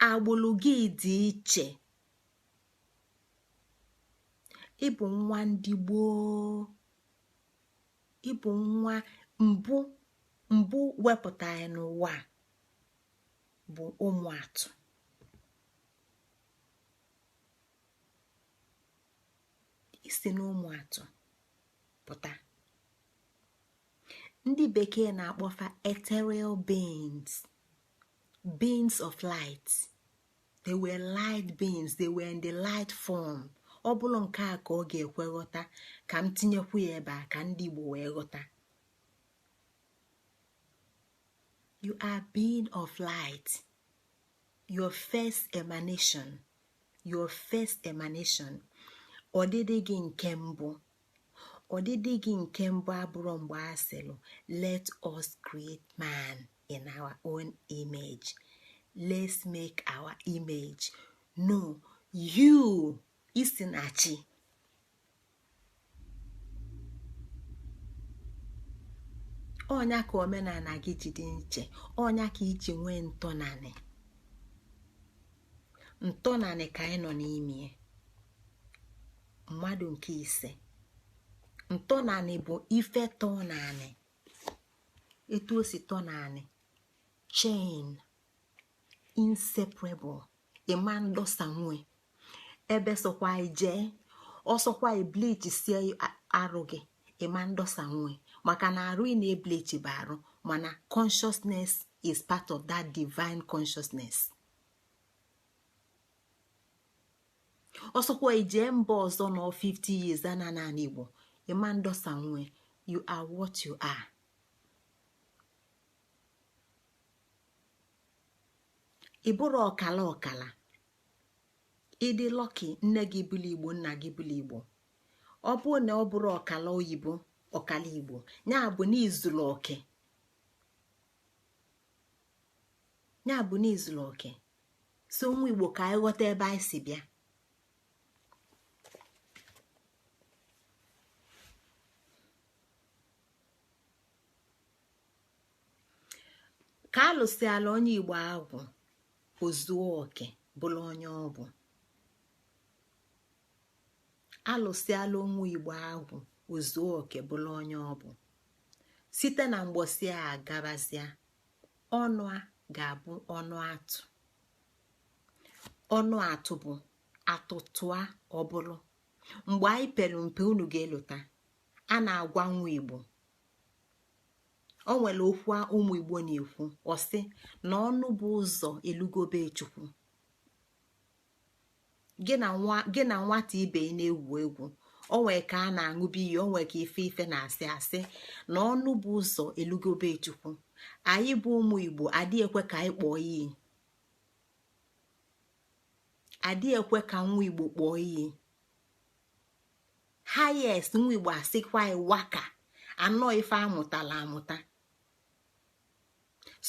Agbụlụ gị dị iche. Ịbụ nwa ndị gboo, ịbụ nwa mbụ mbụ wepụta anyị n'ụwa bụ ụmụ atụ. Isi n'ụmụ atụ pụta. Ndị bekee na-akpọfa ethereal beings, beings of light. They were light beings, they were in the light form. Ọ bụrụ nke a ka ọ ga-ekwe ghọta, ka m tinyekwu ya ebe a ka ndị Igbo wee ghọta. You are being of light. Your first emanation, your first emanation, ọdịdị gị nke mbụ, ọdịdị gị nke mbụ abụrụ mgbe a sịrị let us create man in our own image, let's make our image. No, you isi na chi. Ọnya ka omenala gị ji dị iche, ọnya ka iji nwee ntọnanị. Ntọnanị ka anyị nọ n'ime mmadụ nke ise. Ntọnanị bụ ife tọnanị, etu o si tọnanị, chain, inseparable, ịma ndosa nwe ebe sọkwa ijee, ọsọkwa bleach sie arụ gị, Ịma ndosa nwe, maka na arụ ị na-ebleach bụ arụ, mana consciousness is part of that divine consciousness. Ọsọkwa ijee mba ọzọ nọ 50 years ana n'ala Igbo, ịma ndosa nwe. You are what you are. Ị bụrụ ọkala ọkala, ịdị lucky, nne gị bụlụ Igbo, nna gị bụlụ Igbo. Ọ bụrụ na ọ bụrụ ọkala oyibo, ọkala Igbo, ya bụ na izulu oke, ya bụ na izulu oke. So nwa Igbo, ka anyị ghọta ebe anyị si bịa. Ka alụsịala onye Igbo agwụ, ozuo oke bụrụ onye ọ bụ. Alụsịala onwe Igbo agwụ, ozuo oke bụrụ onye ọ bụ. Site na mgbọsị a gabazịa, ọnụ a ga-abụ ọnụ atụ. Ọnụ atụ bụ atụtụa ọbụlụ. Mgbe anyị pere mpe, unu ga-elota, a na-agwa nwa Igbo, o nwere okwu ụmụ Igbo na-ekwu, ọ sị na ọnụ bụ ụzọ elugobe Chukwu. Gị na nwata ibe na-egwu egwu, o nwee ka a na-aṅụbi iyi, o nwee ka ife ife na-asị asị na ọnụ bụ ụzọ elugobe Chukwu. Anyị bụ ụmụ Igbo adịghị ekwe ka anyị kpọọ iyi, adịghị ekwe ka nwa Igbo kpọọ iyi. Highest nwa Igbo asịkwa waka anọ ife amụtala amụta.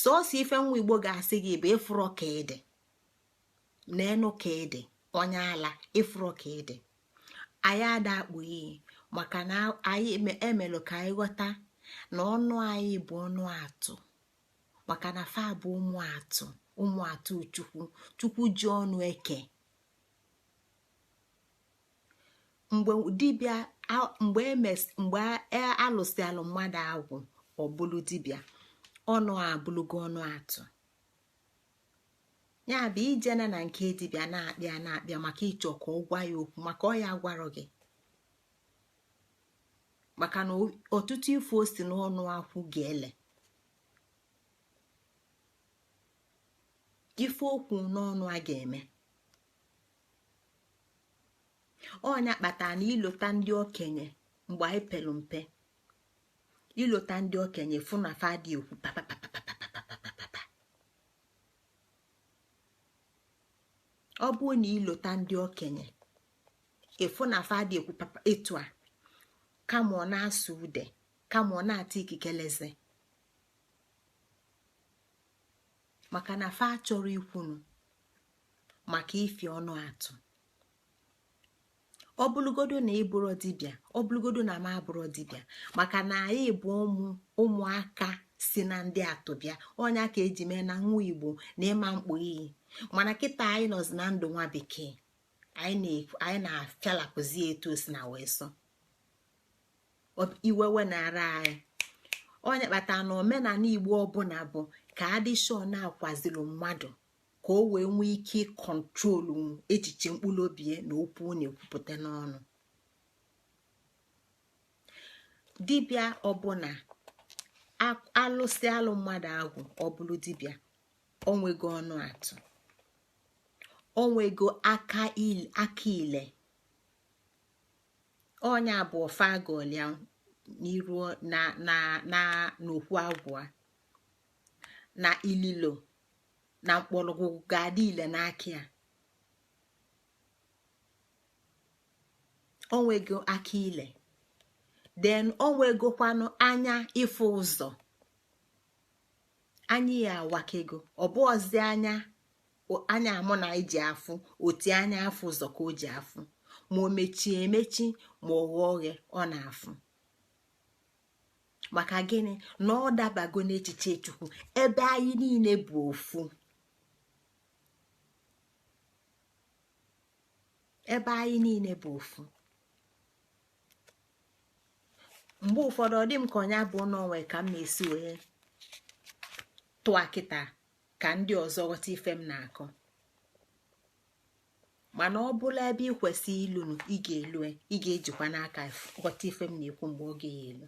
Sọọsọ ife nwa Igbo ga-asị gị bụ ịfụrọ ka ịdị n'enu, ka ịdị onye ala, ịfụrọ ka ịdị. Anyị ada akpụ iyi, maka na anyị emelụ ka anyị ghọta na ọnụ anyị bụ ọnụ atụ, maka na fa bụ ụmụ atụ, ụmụ atụ Chukwu. Chukwu ji ọnụ eke. Mgbe dibịa, mgbe mgbe alụsịalụ mmadụ agwụ, ọ bụlụ dibịa, ọnụ abụlụgo ọnụ atụ. Ya bụ ijena na nke dibịa na-akpịa na-akpịa maka ịchọ ka ọ gwa ya okwu, maka ọ ya gwarọ gị, maka na ọtụtụ ife o si n'ọnụ akwụ ga-ele ife okwu n'ọnụ a ga-eme. Ọnya kpatara na ilota ndị okenye mgbe anyị pelu mpe, ilota ndị okenye fụ na fa dị ekwu papapapapapapapapa. Ọ bụrụ na ilota ndị okenye ịfụ na fa dị ekwu papa etu a, kama ọ na-asụ ude, kama ọ na-ata ikikeleze, maka na fa chọrọ ikwunu maka ifi ọnụ atụ. Ọ bụrụgodo na ịbụrụ dibịa, ọ bụrụgodo na m abụrụ dibịa, maka na anyị bụ ụmụaka si na ndị atụbịa, ọnya ka eji mee na nwa Igbo na ịma mkpu iyi. Mana kịta anyị nọzi na ndụ nwa bekee, anyị na-afịalapụzi etu o si na wee sọ iwewe na-ara anyị. Onye kpatara na omenala Igbo ọbụla bụ ka adịshọ na-akwaziri mmadụ ka o wee nwee ike ịkọntrolu echiche mkpụrụ obi na okwu na-ekwupụta n'ọnụ. Dibịa ọbụla alụsị alụ mmadụ agwụ, ọ bụrụ dibịa, onwego ọnụ atụ, onwego aka ile. Onye bụ ọfagolia n'iru na na na n'okwu agwụ na ililo na mkpọrọgwụ ga-adị ile n'aka ya. Onwego aka ile, then onwegokwanụ anya ịfụ ụzọ, anya ya awakego. Ọ bụ ọzi anya anya mụ na iji afụ oti anya afụ ụzọ ka o ji afụ, ma o mechie emechi, ma ọ ghọọ oghe, ọ na-afụ. Maka gịnị? Na ọ dabago n'echiche Chukwu, ebe anyị niile bụ ofu, ebe anyị niile bụ ofu. Mgbe ụfọdụ ọ dị m ka onye bụ n'onwe ka m na-esi wee tụọ kịta ka ndị ọzọ ghọta ife m na-akọ. Mana ọ bụla ebe ị kwesị ilunu, ị ga-elu, ị ga-ejikwa n'aka ghọta ife m na-ekwu mgbe oge ya elu.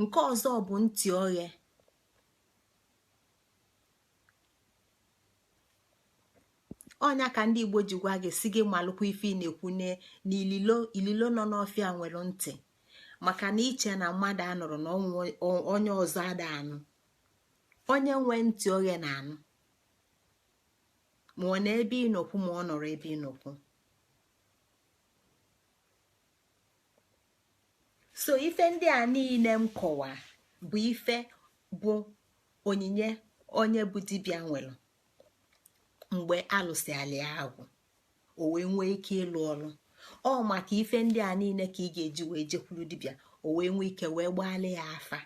Nke ọzọ bụ ntị oghe. Ọnya ka ndị Igbo ji gwa gị si gị malụkwa ife ị na-ekwu n'ililo ililo nọ n'ọfịa nwere ntị, maka na iche na mmadụ anụrụ na onye ọzọ ada anụ. Onye nwe ntị oghe na-anụ, ma ọ na ebe ịnọkwu ma ọ nọrọ ebe ịnọkwu. So ife ndị a niile m kọwa bụ ife bụ onyinye onye bụ dibịa nwere mgbe alụsịala ya agwụ, o wee nwee ike ịlụ ọlụ. Ọ maka ife ndị a niile ka ị ga-eji wee jekwuru dibịa, o wee nwee ike wee gbaala ya afa,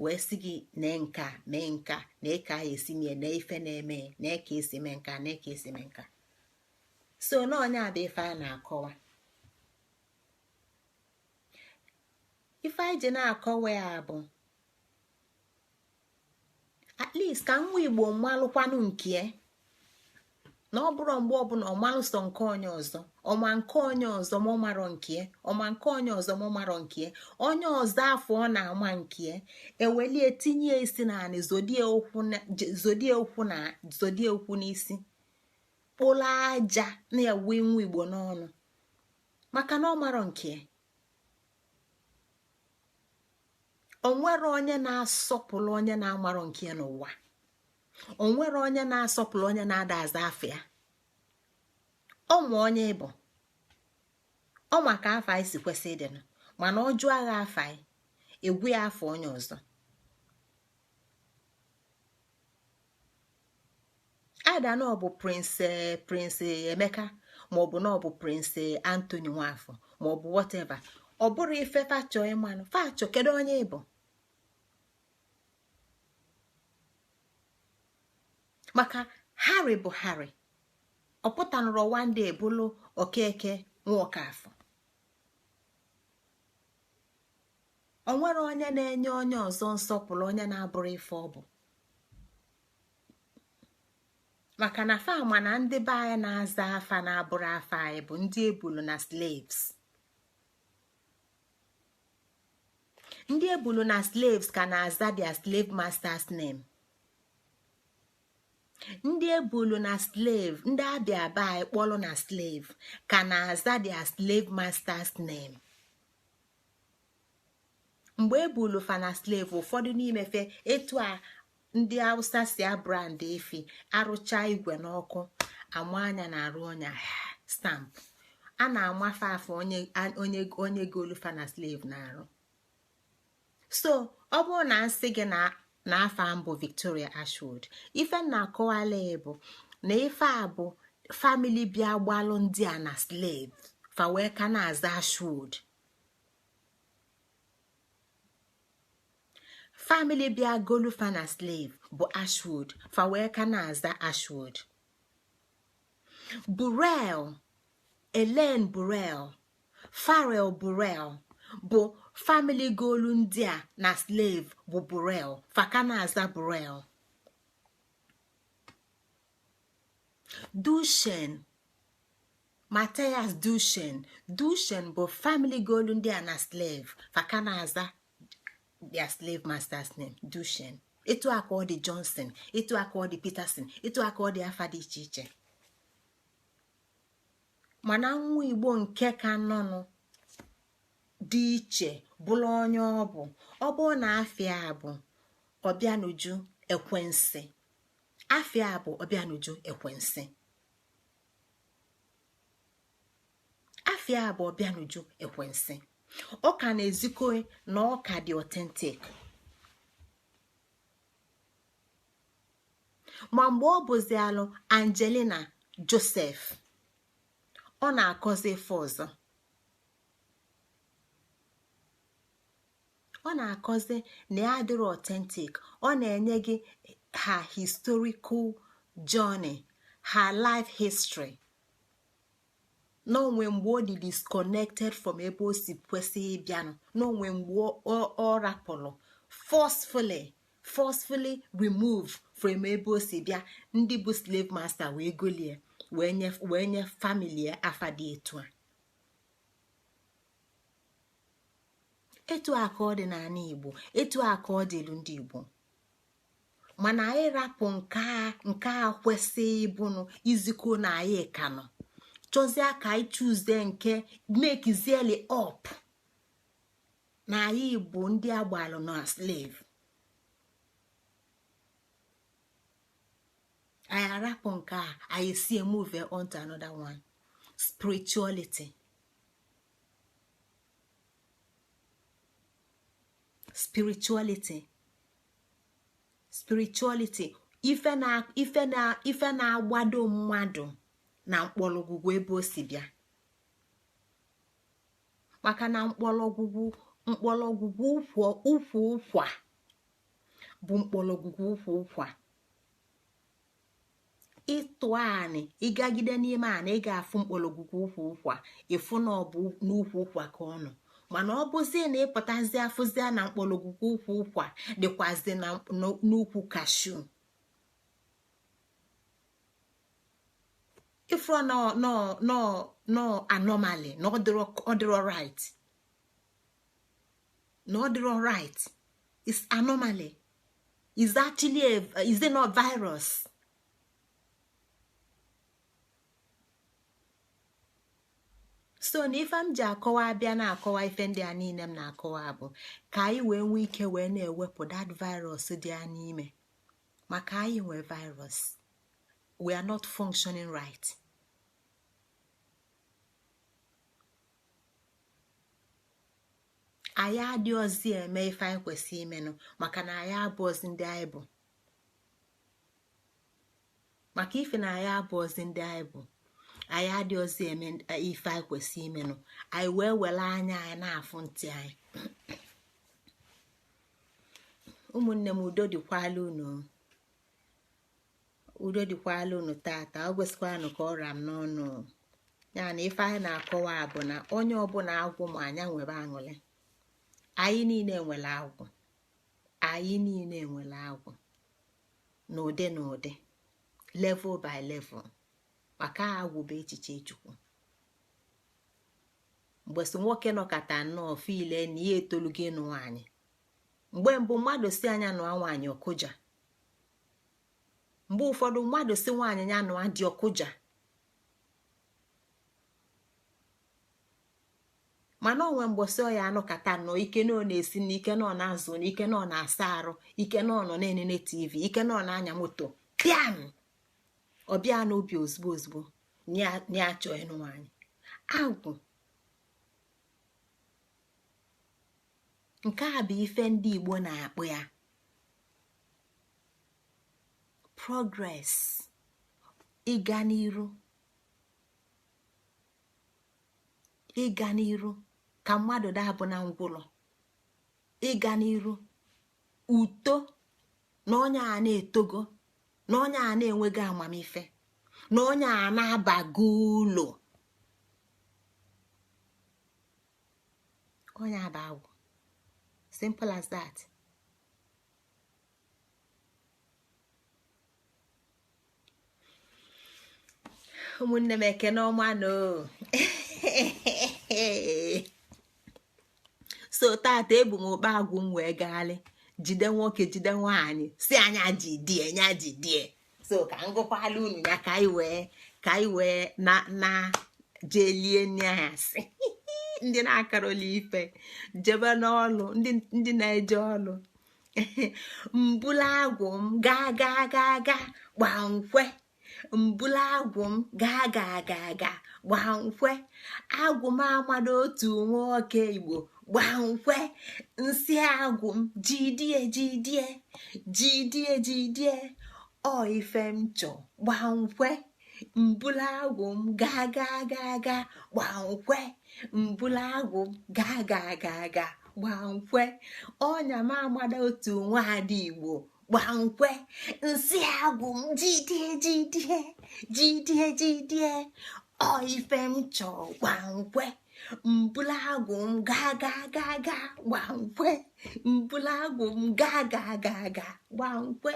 wee sị gị nee nka mee nka na ka a esi mie na ife na-eme na ka esi mee nka na ka esi mee nka. So na onye a bụ ife a na-akọwa. Ife anyị ji na-akọwa ya bụ at least ka nwa Igbo malụkwanụ nke na ọ bụrụ mgbe ọbụla ọmalụsọ nke onye ọzọ, ọma nke onye ọzọ ma ọ marọ nke, ọma nke onye ọzọ ma ọ marọ nke onye ọzọ, afọ ọ na-ama nke ewelie tinye isi na anị, zodie ụkwụ n'isi, kpụrụ aja na-ewe nwa Igbo n'ọnụ maka na ọ marọ nke. O nwere onye na-asọpụrụ onye na-amarọ nke n'ụwa. O nwere onye na-asọpụrụ onye na-ada aza afọ ya. Ọ ma onye ịbụ, ọ maka afọ anyị si kwesị ịdịnụ, mana ọ jụọ agha afọ anyị, egwu ya afọ onye ọzọ. Ada na ọ bụ Prince Emeka, maọbụ na ọ bụ Prince Anthony Nwafọ, maọbụ whatever. Ọ bụrụ ife fachọ ịmanụ fachọ kedu onye ịbụ, maka Harry bụ Harry, ọ pụtanụrụ one day bụlụ Okeke Nwaokafọ. O nwere onye na-enye onye ọzọ nsọpụrụ onye na-abụrụ ife ọ bụ, maka na fama na ndị be anyị na-aza afa na-abụrụ afa anyị bụ ndị ebulu na slaves. Ndị ebulu na slaves ka na-aza their slave master's name. Ndị ebulu na slave, ndị abịa be anyị kpọlụ na slave ka na-aza their slave master's name. Mgbe ebulu fa na slave, ụfọdụ n'ime fe etu a ndị Hausa si abrand efi, arụcha igwe n'ọkụ ama anya na arụ ọnya stamp a na-amafe afọ onye onye golu fa na slave na-arụ. So ọ bụrụ na nsị gị na afa mbụ Victoria Ashwood, ife na-akọwala bụ na ife a bụ family bịa gbalụ ndị a na slave fa wee ka na-aza Ashwood. Family bịa golu fa na slave bụ Ashwood, fa wee ka na-aza Ashwood. Burrell, Elaine Burrell, Farrell Burrell bụ family golu ndị a na slave bụ Burrell, fa ka na-aza Burrell. Duchenne, Matthias Duchenne, Duchenne bụ family golu ndị a na slave, fa ka na-aza their slave master's name, Duchenne. Etu aka ọ dị Johnson, etu aka ọ dị Peterson, etu aka ọ dị afa dị iche iche. Mana nwa Igbo nke ka nọnụ dị iche bụrụ onye ọ bụ, ọ bụrụ na afịa bụ Ọbịanuju Ekwensi, afịa bụ Ọbịanuju Ekwensi, afịa bụ Ọbịanuju Ekwensi, ọ ka na-ezikọ na ọ ka dị authentic. Ma mgbe ọ bụzi alụ Angelina Joseph, ọ na-akọzi ife ọzọ. Ọ na-akọzi na ya adịrọ authentic. Ọ na-enye gị her historical journey, her life history, n'onwe mgbe ọ dị disconnected from ebe o si kwesị ịbịanụ, n'onwe mgbe ọ rapụrụ forcefully remove From ebe o si bịa, ndị bụ slave master wee golie wee nye family afa dị etu a. Etu a ka ọ dị n'ala Igbo, etu a ka ọ dịlụ ndị Igbo. Mana anyị rapụ nke a kwesịghị ịbụnụ izikọ na anyị ka nọ chọzie ka anyị chuzie nke mekizieli up na anyị bụ ndị agbalụ na slave. Anyị arapụ nke a, anyị si move on to another one, spirituality. Spirituality, spirituality, ife na-agbado mmadụ na mkpọrọgwụgwụ ebe o si bịa. Maka na mkpọrọgwụgwụ ukwu ụkwa bụ mkpọrọgwụgwụ ukwu ụkwa. Ịtụ anị ịgagide n'ime anị, ị ga-afụ mkpọrọgwụgwụ ukwu ụkwa, ịfụ na ọ bụ n'ukwu ụkwa ka ọ nọ. Mana ọ bụzie na ịpụtazi afụzie na mkpọrọgwụgwụ ukwu ụkwa dịkwazi n'ukwu kashu. Ifro no anomaly, na ọ dịrọ right, na ọ dịrọ right, is anomaly, is actually is it not virus? So na ife m ji akọwa abịa na-akọwa ife ndị a niile m na-akọwa bụ ka anyị wee nwee ike wee na-ewepụ that virus dị ya n'ime. Maka anyị nwee virus, we are not functioning right. Anyị adịghịzi eme ife anyị kwesịrị imenụ, maka na anyị abụọzi ndị anyị bụ. Maka ife na anyị abụọzi ndị anyị bụ, anyị adịghịzi eme ife anyị kwesịrị imenụ. Anyị wee were anya anyị na-afụ ntị anyị. Ụmụnne m, udo dịkwala unu, udo dịkwala unu tata. Ọ gwesịkwanụ ka ọ ra m n'ọnụ. Ya na ife anyị na-akọwa bụ na onye ọbụla agwụ ma anya nwere aṅụrị. Anyị niile nwere agwụ, anyị niile nwere agwụ n'ụdị n'ụdị, level by level. Maka agwụ bụ echiche Chukwu. Mgbe si nwoke nọkata nnọọ file na ihe etolugo ịnụ nwaanyị, mgbe mbụ mmadụ si anya nụọ nwaanyị ọkụja. Mgbe ụfọdụ mmadụ si nwaanyị ya nụọ dị ọkụja. Mana onwe mgbọsị ọ ya anọkata nnọọ, ike na ọ na-esi na ike na ọ na-azụ na ike na ọ na-asa arụ, ike na ọ nọ na-enene TV, ike na ọ na-anya moto, pịam ọbịa n'obi ozugbo ozugbo na achọ ịnụ nwaanyị. Agwụ nke a bụ ife ndị Igbo na-akpụ ya progress, ịga n'iru, ịga n'iru ka mmadụ dabụ na ngwụlọ, ịga n'iru, uto na onye a na-etogo, na onye a na-enwego amamife, na onye a na-abago ụlọ, onye aba agwụ. Simple as that. Ụmụnne m, ekene ọma no. So tata ebu m ụkpa agwụ m wee gaghalị, jide nwoke jide nwaanyị, si anya jidie nya jidie. So ka m gụkwala unu ya ka anyị wee na jelie nnyasị. Ndị na-akarọla ife jebe n'ọlụ, ndị na-eje ọlụ. Mbula agwụ m gaa gaa gaa gaa gbaa nkwe, mbula agwụ m gaa gaa gaa gaa gbaa nkwe, agwụ m amado otu nwoke Igbo gbaa nkwe, nsị agwụ m jidie jidie jidie jidie, ọ ife m chọ gbaa nkwe, mbula agwụ m gaa gaa gaa gaa gbaa nkwe, mbula agwụ m gaa gaa gaa gaa gbaa nkwe, ọnya m amada otu nwaada Igbo gbaa nkwe, nsị agwụ m jidie jidie jidie jidie, ọ ife m chọ gbaa nkwe, Mbụla agwụ m gaa gaa gaa gaa gbankwe. Mbụla agwụ m gaa gaa gaa gaa gbankwe.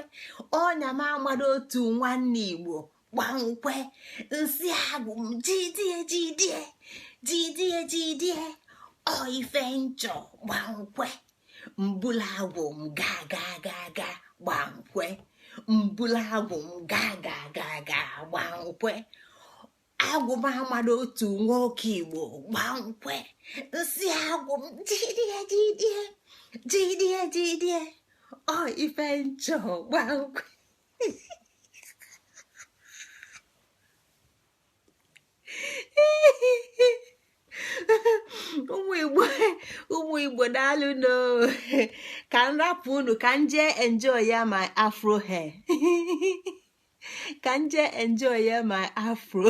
Ọnya m amado otu nwanne Igbo gbankwe. Nsị agwụ m jidie jidie jidie jidie ọ ife nchọ gbankwe. Mbụla agwụ m gaa gaa gaa gaa gbankwe. Mbụla agwụ m gaa gaa gaa gaa gbankwe. Agwụ m amado otu nwoke Igbo gbankwe. Nsị agwụ m jidie jidie jidie jidie ọ ife nchọ gbankwe. Ụmụ Igbo daalụ no. Ka m rapụ unu ka m jee enjoy ya my afro hair. Ka m jee enjoy ya my afro.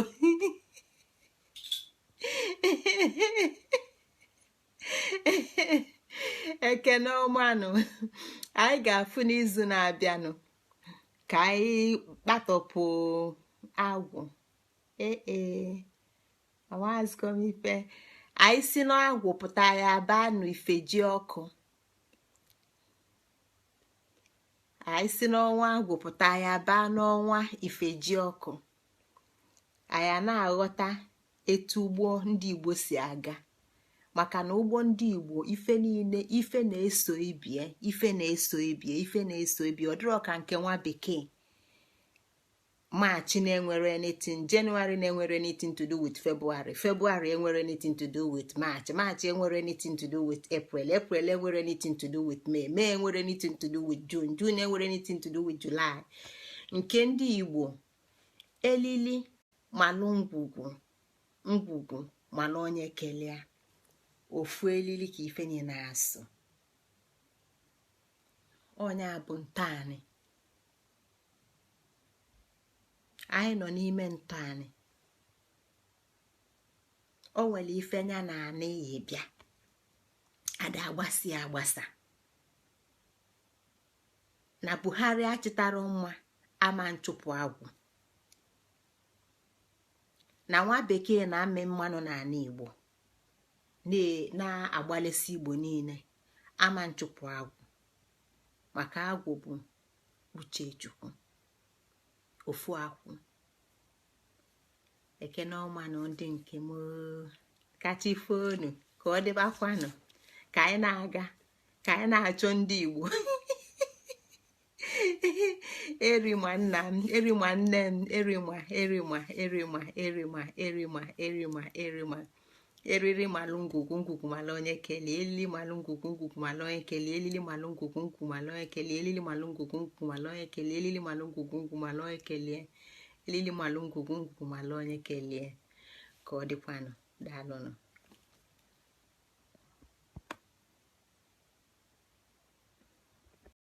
Ekene ọmanụ, anyị ga-afụ n'izu na-abịanụ ka anyị kpatọpụ agwụ. Ee amazikomife anyị si n'agwụ pụta ya baa n'ifeji ọkụ. Anyị si n'ọnwa agwụ pụta ya baa n'ọnwa ifeji ọkụ. Anyị na-aghọta etu ụgbọ ndị Igbo si aga, maka na ụgbọ ndị Igbo ife niile ife na-eso ibie, ife na-eso ibie, ife na-eso ibie. Ọ dịrọ ka nke nwa bekee March na-enwere anything, January na-enwere anything to do with February, February enwere anything to do with March, March enwere anything to do with April, April enwere anything to do with May, May enwere anything to do with June, June enwere anything to do with July. Nke ndị Igbo elili malụ ngwugwu, ngwugwu malụ onye kelee. Ofu elili ka ife niile na-asụ. Onye a bụ ntọanị. Anyị nọ n'ime ntọanị. O nwere ife nya na anị yi bịa ada agbasi agbasa. Na Buhari achịtara nwa ama nchụpụ agwụ. Na nwa bekee na-amị mmanụ n'ala Igbo na-agbalịsi Igbo niile ama nchụpụ agwụ, maka agwụ bụ uche Chukwu, ofu akwụ. Ekene ọma na ndị nke m kacha ifeonu ka ọ dịbakwanụ ka anyị na-aga, ka anyị na-achọ ndị Igbo. Erima nna m, erima nne m, erima erima erima erima erima erima erima eriri malụ ngwugwu, ngwugwu malụ onye kelee. Elili malụ ngwugwu, ngwugwu malụ onye kelee. Elili malụ ngwugwu, ngwugwu malụ onye kelee. Elili malụ ngwugwu, ngwugwu malụ onye kelee. Elili malụ ngwugwu, ngwugwu malụ onye kelee. Elili malụ ngwugwu, ngwugwu malụ onye kelee. Ka ọ dịkwanụ. Daalụnụ.